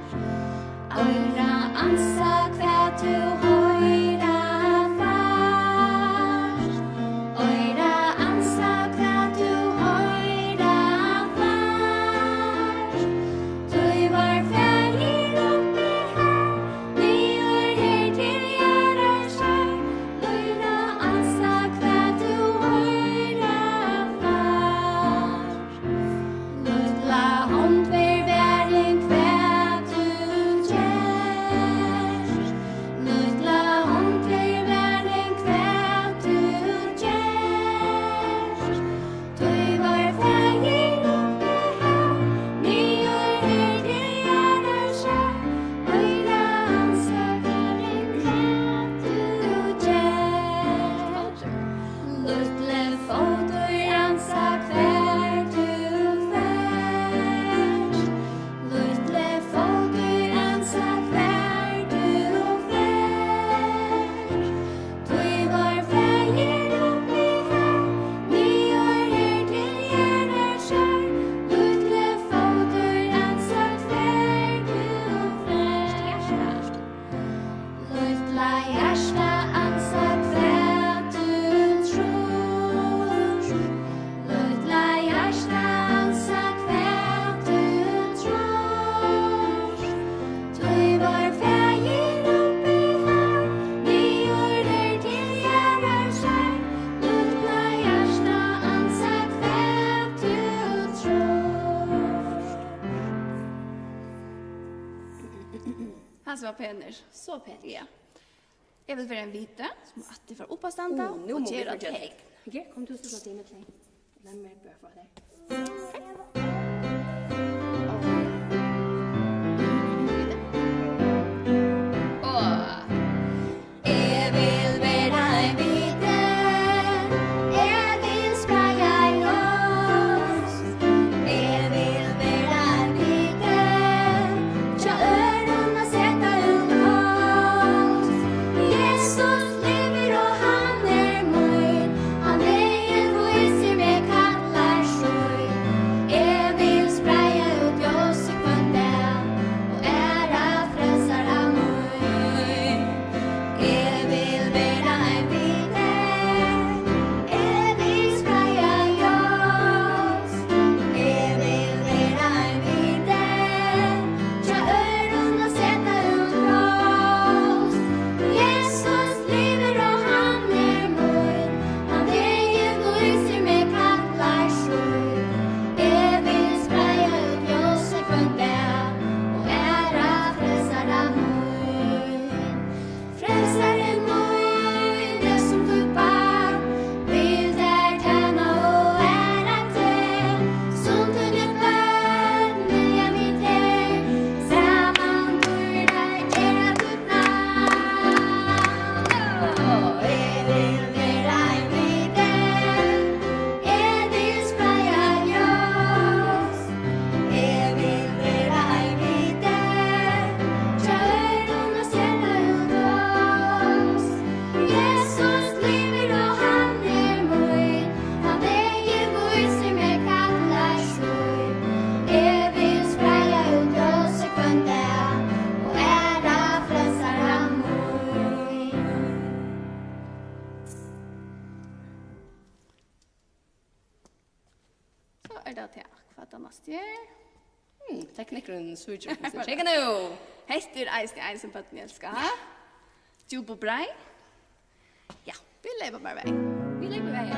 Oyra, ansa, hvat tú hoyra fært. Oyra, ansa, hvat tú hoyra fært. Tú var faðir uppi har, niður her til jarðar sær. Oyra, ansa, hvat tú hoyra fært. Lítla hond, ver varin, hvat tú gert. Lítla hond, ver varin, hvat tú gert. Tú var faðir uppi har, niður her til jarðar sær. Oyra, ansa, ver varin, hvat tú gert. Lítli fótur, ansa, hvar tú fert. Lítli fótur, ansa, hvar tú fert. Tú var faðir uppi har, niður her til jarðar sær. Lítli fótur, ansa, hvar tú fert. Lítla hjarta, ansa, hvat tú trýrt. Lítla hjarta, ansa, hvat tú trýrt. Tú var faðir uppi har, niður her til jarðar sær. Lítla hjarta, ansa, hvat tú trýrt. Hasin var penur. So penur. Ja. Eg vil vera ein viti, sum ætli fara upp at standa. Ó, nú og mugu vit gera forgera teikn. Her, kom tú so til mitt. Lat meg bara fáa tær. Og Eg vil vera ein viti, eg vil spreiða ljós. Eg vil vera ein viti, hjá øðrum at seta út ljós. Jesus livir og hann er mín, hann vegin vísir meg, kallar skín. Eg vil spreiða út ljósið hvønn dag og æra frelsara mín. Eg vil vera ein viti, eg vil spreiða ljós. Eg vil vera ein viti, hjá øðrum at seta út ljós. Jesus livir og hann er mín, hann vegin vísir meg, kallar skín. Eg vil spreiða út ljósið hvønn dag og æra frelsara mín. Frelsari mín, eg sum títt barn vil tær tæna og æra teg, sum tíni børn vilja vit her saman dýrleik gera títt navn. Eg vil vera ein viti, eg vil spreiða ljós. Eg vil vera ein viti, hjá øðrum at seta út ljós. Jesus livir og hann er mín, hann vegin vísir meg, kallar skín. Eg vil spreiða út ljósið hvønn dag og æra frelsara mín. So er tað tað, hvat tað næst er. Hmm, teknikkurin svíkir okkum ikki. Hygg nú! Hetta er eisini ein, sum børnini elska. Djúp og breið. Ja, vit leypa bara veg. Vit leypa veg, ja.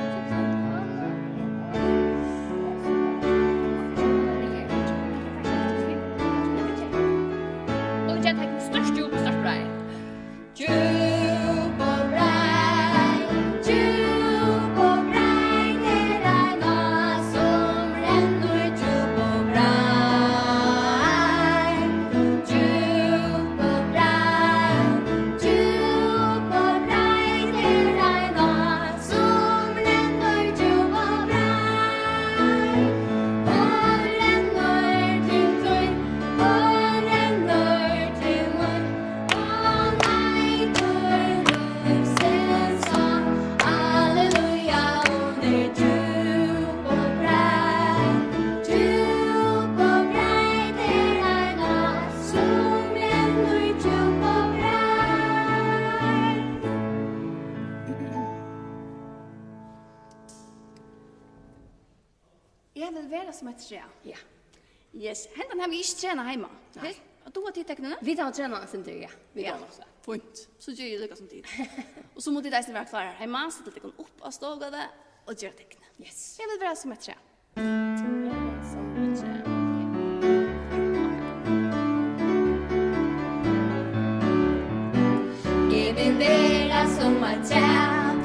Eg vil vera sum eitt træ. Ja. Yes, hendan hava vit ikki trenað heima. Nei. Her, og tú og tit teknini? Vit hava trenað eitt sindur, ja. Vit Ja. Hava nokk so. Fínt. So geri eg líka sum tit. Og so mugu tit eisini vera klárar heima, stilla tykkum upp á stovugólvið og gera teknini. Yes. Eg vil vera sum eitt træ. Vera sum eitt træ. Eg vil vera sum eitt træ,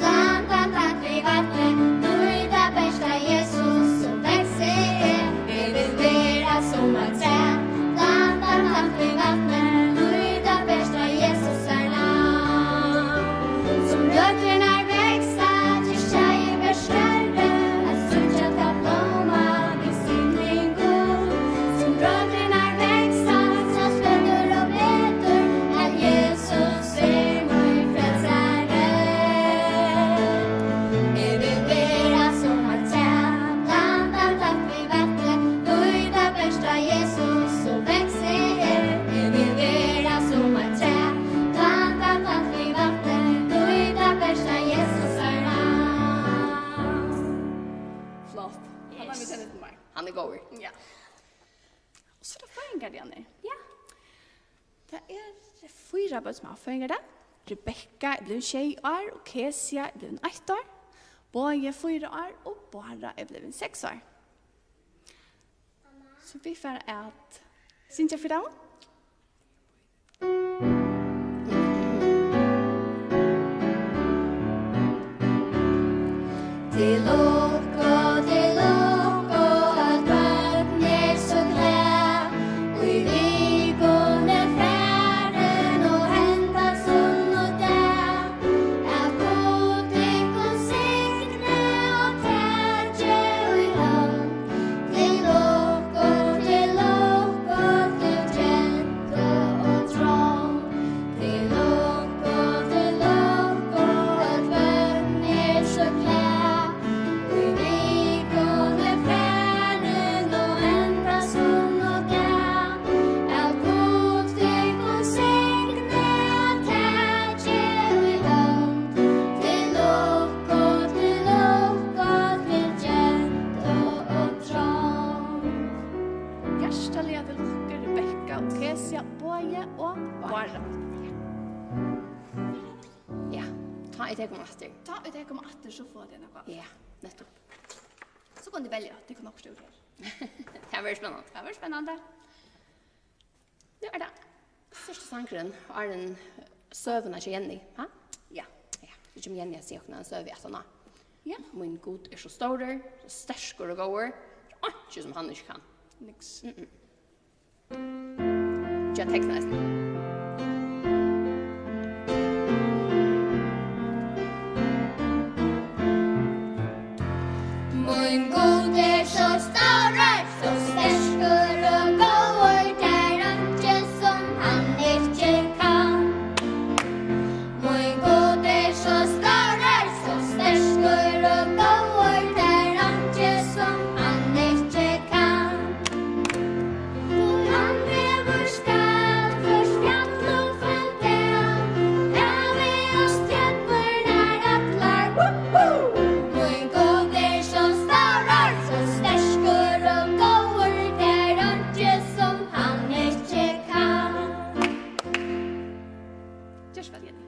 plantað tætt við vatnið, nýta besta Jesus sum veksur eg. Eg vil vera sum eitt træ, plantað tætt við vatnið, nýta besta Jesus sær navn. Sum røturnar veksa, ger skeiðið bert størri, at síggja tað blóma við sýningum. Sum røturnar veksa, sæst betur og betur, at Jesus er mín frelsari. Eg vil vera sum eitt træ, plantað tætt við vatnið, nýta besta Jesus sum veksur eg. Eg vil vera sum eitt træ, plantað tætt við vatnið, nýta besta Jesus sær navn. Flott. Hann er við tennismar. Hann er góður. Ja. Og so er tað føðingardagarnir. Ja. Tað er fýra børn sum hava føðingardag. Rebekka er blivin sjey ár, og Kesia er blivin eitt ár. Bogi er fýra ár, og Bára er blivin seks ár. So vit fara at syngja fyri teimum. Til lukku, til lukku, at børn er so glað, í vikuni farin og henda sunnudag, at Gud tykkum signi og taki í hond. Til lukku, til lukku, til gentu og trong. Til lukku, til lukku, at børn er so glað, í vikuni farin og henda sunnudag, at Gud tykkum signi og taki í hond. Til lukku, til lukku, til gentu og trong. Hjartaliga til lukku, Rebekka og Kesia, Bogi og Bára. Ja, tá eg tek um aftur. Tá eg tek um aftur, so fáa tit nakað. Ja, nettupp. So kunnu tit velja, tit kunnu okkurt úr her. Tað verður spennandi. Tað verður spennandi. Nú er tað síðsti sangurin, áðrenn søguna hjá Jenny, ha? Ja. Ja, so kemur Jenny at siga okkum eina søgu aftaná. Ja. Mín Gud er so stórur, so sterkur og góður, so einki sum hann ikki kann. Niks. Mm-mm. Ja, tekst næst. Mín Gud er so stórur, so sterkur og góður, tað er einki sum hann ikki kann. Mín Gud er so stórur, so sterkur og góður, tað er einki sum hann ikki kann. Hann hevur skapað hvørt fjall og hvønn dal, havið og stjørnurnar allar. Woo-hoo! Mín Gud er so stórur, so sterkur og góður, tað er einki sum hann ikki kann. Ger so væl, Jenny.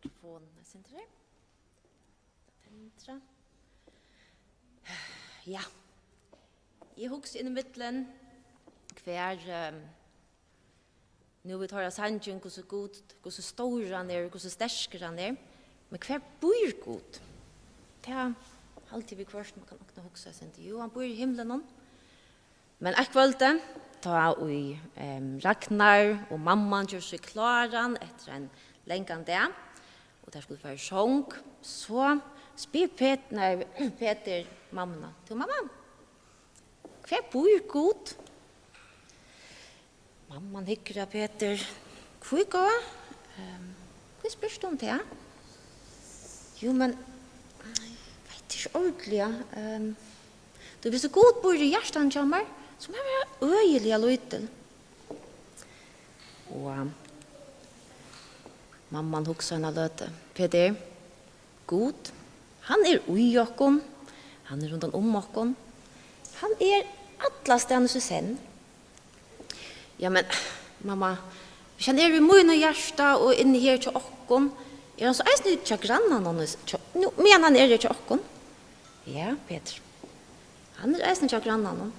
Telefonin er sindur her. Tendra. Ja. Eg hugsi inn í millum, hvar, ehm, nú vit hoyra sangin, hvussu Gud, hvussu stórur hann er, hvussu sterkur hann er. Men hvar býr Gud? Tað haldi eg viðhvørt, man kann okkum hugsa seg til. Jú, hann býr í himlinum. Men eitt kvøldið, tá ið, em, Ragnar og mamman gjørdu seg kláran eftir ein langan dag, og tær skuldu fara í song, so spyr Pet-, nei, Petur mammuna: "Tú, mamma, hvar býr Gud?" Mamman hyggur at Petur. "Hví, góða? Ehm, hví spyrt tú um tað?" "Jú, men, nei, veit ikki ordiliga. Ehm, Tú, viss Gud býr í hjartanum hjá mær, so má eg vera øgiliga lítil. Og mamman hugsar eina løtu: Petur, Gud, hann er í okkum, hann er rundan um okkum, hann er allastaðnis í senn. Ja, men, mamma, viss hann er í mínum hjarta og inni her hjá okkum, er hann so eisini hjá grannanum, hjá, nú, meðan hann er her hjá okkum? Ja, Petur, hann er eisini hjá grannanum.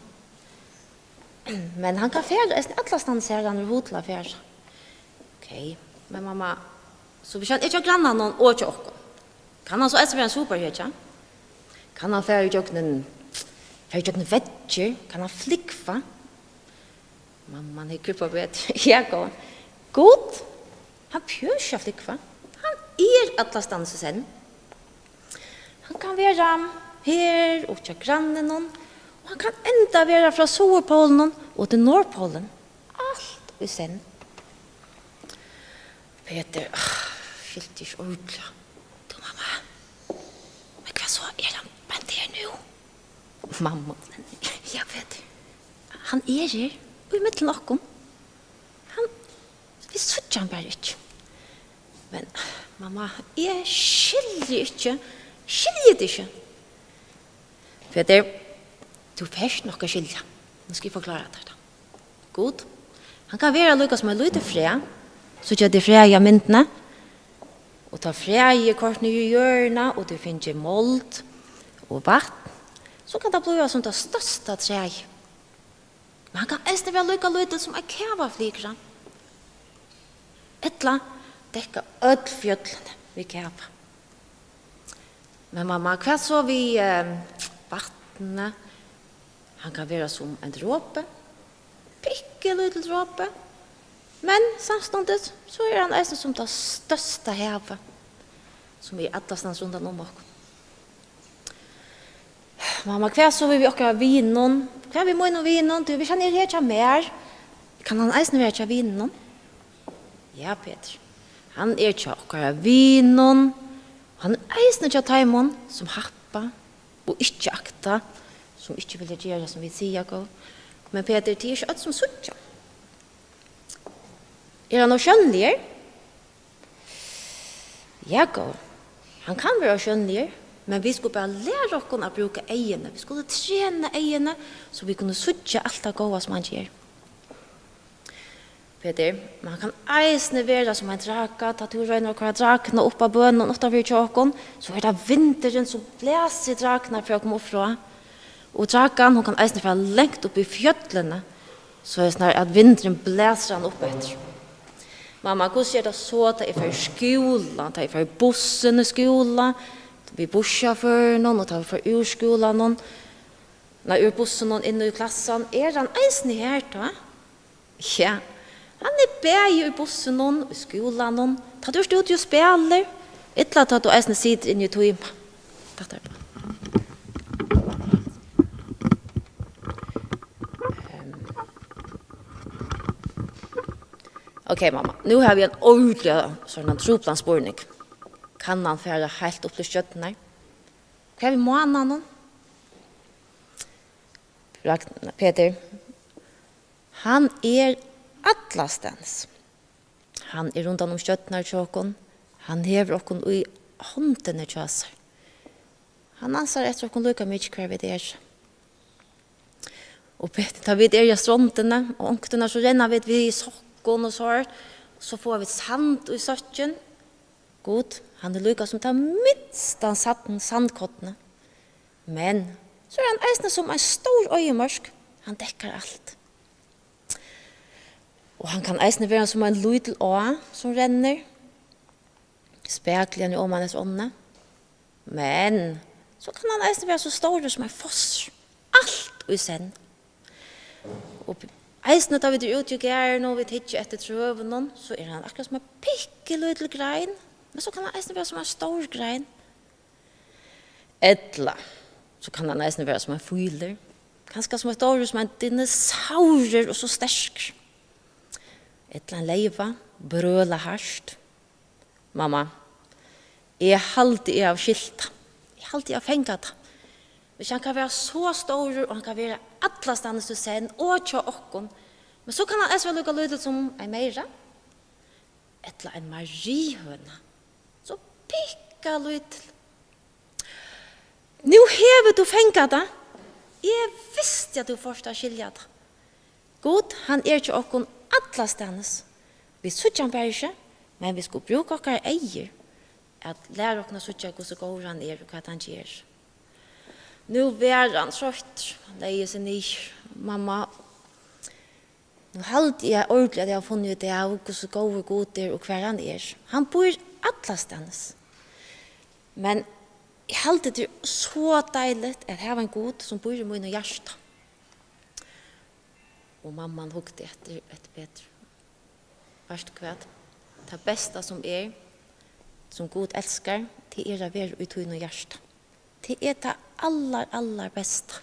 Men hann kann fara eisini allastaðnis, har hann hevur hug til at fara. Ok, men mamma, so viss hann er hjá grannanum og hjá okkum, kann hann so eisini vera ein superhetja? Kann hann fara ígjøgnum, fara ígjøgnum veggir? Kann hann flúgva? Mamman hyggur upp á Petur. Ja, góða. Gud, hann behøvist ikki at flúgva. Hann er allastaðnis í senn. Hann kann vera her og hjá grannanum, og hann kann enntá vera frá Suðurpólinum og til Norðpólin. Alt í senn. Petur, ah, skilti ikki ordiliga. Tú, mamma, men hvat so, er hann beint her nú? Mamma, ja, Petur, hann er her, í millum okkum. Hann, vit síggja hann bara ikki. Men, mamma, eg skilji ikki, skilji tað ikki. Petur, tú fert nokk at skilja. Nú skal eg forklára tær tað. Gud, hann kann vera líka sum eitt lítið fræ. Síggja tit fræið á myndini? Og tá fræið er koyrt niður í jørðina, og tað fær mold og vatn, so kann tað blíva sum tað størsta træið. Men hann kann eisini vera líka lítil sum ein kavaflikra. Ella dekka øll fjøllini við kava. Men mamma, hvat so við, eh, vatnið? Hann kann vera sum ein dropi, pikkulítil dropi, men samstundis so er hann eisini sum tað størsta havið, sum er allastaðnis rundan um okkum. Mamma, hvat so við, við okkara vinum? Hvat við mínum vinum? Tú, viss hann er her hjá mær, kann hann eisini vera hjá vinunum? Ja, Petur. Hann er hjá okkara vinum. Hann er eisini hjá teimum, sum happa og ikki akta, sum ikki vilja gera, sum vit siga, góði. Men Petur, tað er ikki øll, sum síggja. Er hann ósjónligur? Ja, góði. Hann kann vera ósjónligur, men vit skulu bara læra okkum at brúka eyguni. Vit skulu trena eyguni, so vit kunnu síggja alt tað góða, sum hann ger. Petur, men hann kann eisini vera sum ein draki. Tá tú roynir at koyra drakuna upp á bønum uttanfyri hjá okkum, so er tað vindurin, sum blæsir drakuna frá okkum upp frá. Og drakan, hon kann eisini fara langt upp í fjøllini, soleiðis nær at vindurin blæsir hana upp eftir. Mamma, hvussu er tað so, tá eg fari í skúla, tá eg fari í bussin í skúla, við bussjåførinum, og tá vit fara úr skúlanum, nei, úr bussinum inn í klassan, er hann eisini har tá? Ja, hann er bæði í bussinum, í skúlanum, tá tú ert úti og spælir, ella tá tú eisini situr inni í tíma. Tættari. Ehm. Ok, mamma, nú havi eg ein ordiliga sovorðnan truplan spurning. Kann hann fara heilt upp til stjørnurnar? Hvat við mánaðinum? Ragn-, Petur, hann er allastaðnis. Hann er rundan um stjørnurnar hjá okkum. Hann hevur okkum í hondini hjá sær. Hann ansar eftir okkum líka mikið, hvar vit eru. Og Petur, tá vit eru á strondini, og onkuntíð so renna vit við sokkum og sovorðið, so fáa vit sand í sokkin. Gud, hann er líka sum tað minsta sand-, sandkornið. Men so er hann eisini sum ein stór oyðimørk. Hann dekkar alt. Og hann kann eisini vera sum ein lítil á, sum rennur spakuliga oman eftir ánni. Men so kann hann eisini vera so stórur sum ein fossur. Alt í senn. Og eisini tá vit eru úti í garðinum og vit hyggja eftir trøunum, so er hann akkurát sum ein pikkulítil grein, men so kann hann eisini vera sum ein stór grein. Ella so kann hann eisini vera sum ein fílur, kanska sum eitt ár, sum ein dinosaurur og so sterkur. Ella ein leyva, brøla hart. Mamma, eg haldi, eg havi skilt tað. Eg haldi, eg havi fangað tað. Hvis hann kann vera so stórur, og hann kann vera allastaðnis í senn og hjá okkum, men so kann hann eisini vera líka lítil sum ein meyra, ella ein mariehøna. So pikkalítil. Nú hevur tú fangað tað. Eg visti, at tú fórt at skilja tað. Gud, hann er hjá okkum allastaðnis. Vit síggja hann bara ikki, men vit skulu brúka okkara eygu at læra okkum at síggja, hvussu góður hann er og hvat hann ger. Nú var hann troyttur, hann legði seg niður. Mamma, nú haldi eg ordiliga, at eg havi funnið út av, hvussu góður Gud er og hvar hann er. Hann býr allastaðnis. Men eg haldi, tað er so deiligt at hava ein Gud, sum býr í mínum hjarta. Og mamman hugdi eftir, eftir Petru. Veitst tú hvat? Tað besta sum er, sum Gud elskar, tað er at vera í tínum hjarta. Tað er tað allar, allar besta.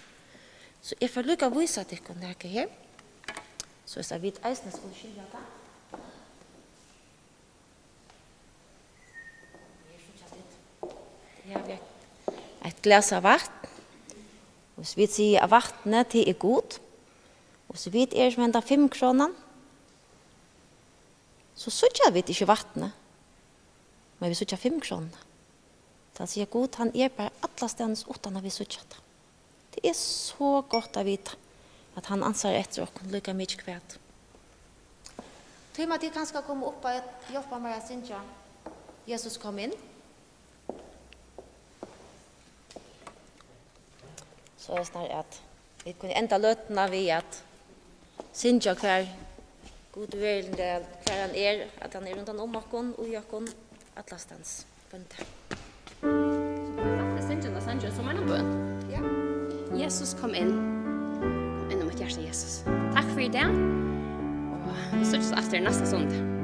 So eg fari líka at vísa tykkum nakað her, so at vit eisini skulu skilja tað. Her síggja tit. Her havi eg eitt glas av vatn. Hvis vit siga, at vatnið, tað er Gud, og so vit eru sum henda fimmkrónan, so síggja vit ikki vatnið, men vit síggja fimmkrónuna. Tað sigur, Gud, hann er bara allastaðnis uttan at vit síggja tað. Tað er so gott at vita, at hann ansar eftir okkum líka mikið hvat. Tíma tit kanska koma upp at hjálpa mær at syngja Jesus kom inn? So er snart, at vit kunnu enda løtuna við at syngja, hvar Gud veruliga, hvar hann er, at hann er rundan um okkum, í okkum, allastaðnis, hvønn dag. So kunnu vit faktiskt syngja henda sangin sum eina bøn. Ja. Jesus, kom inn. Kom inn í mítt hjarta, Jesus. Takk fyri í dag. Og vit síggjast aftur næsta sunnudag.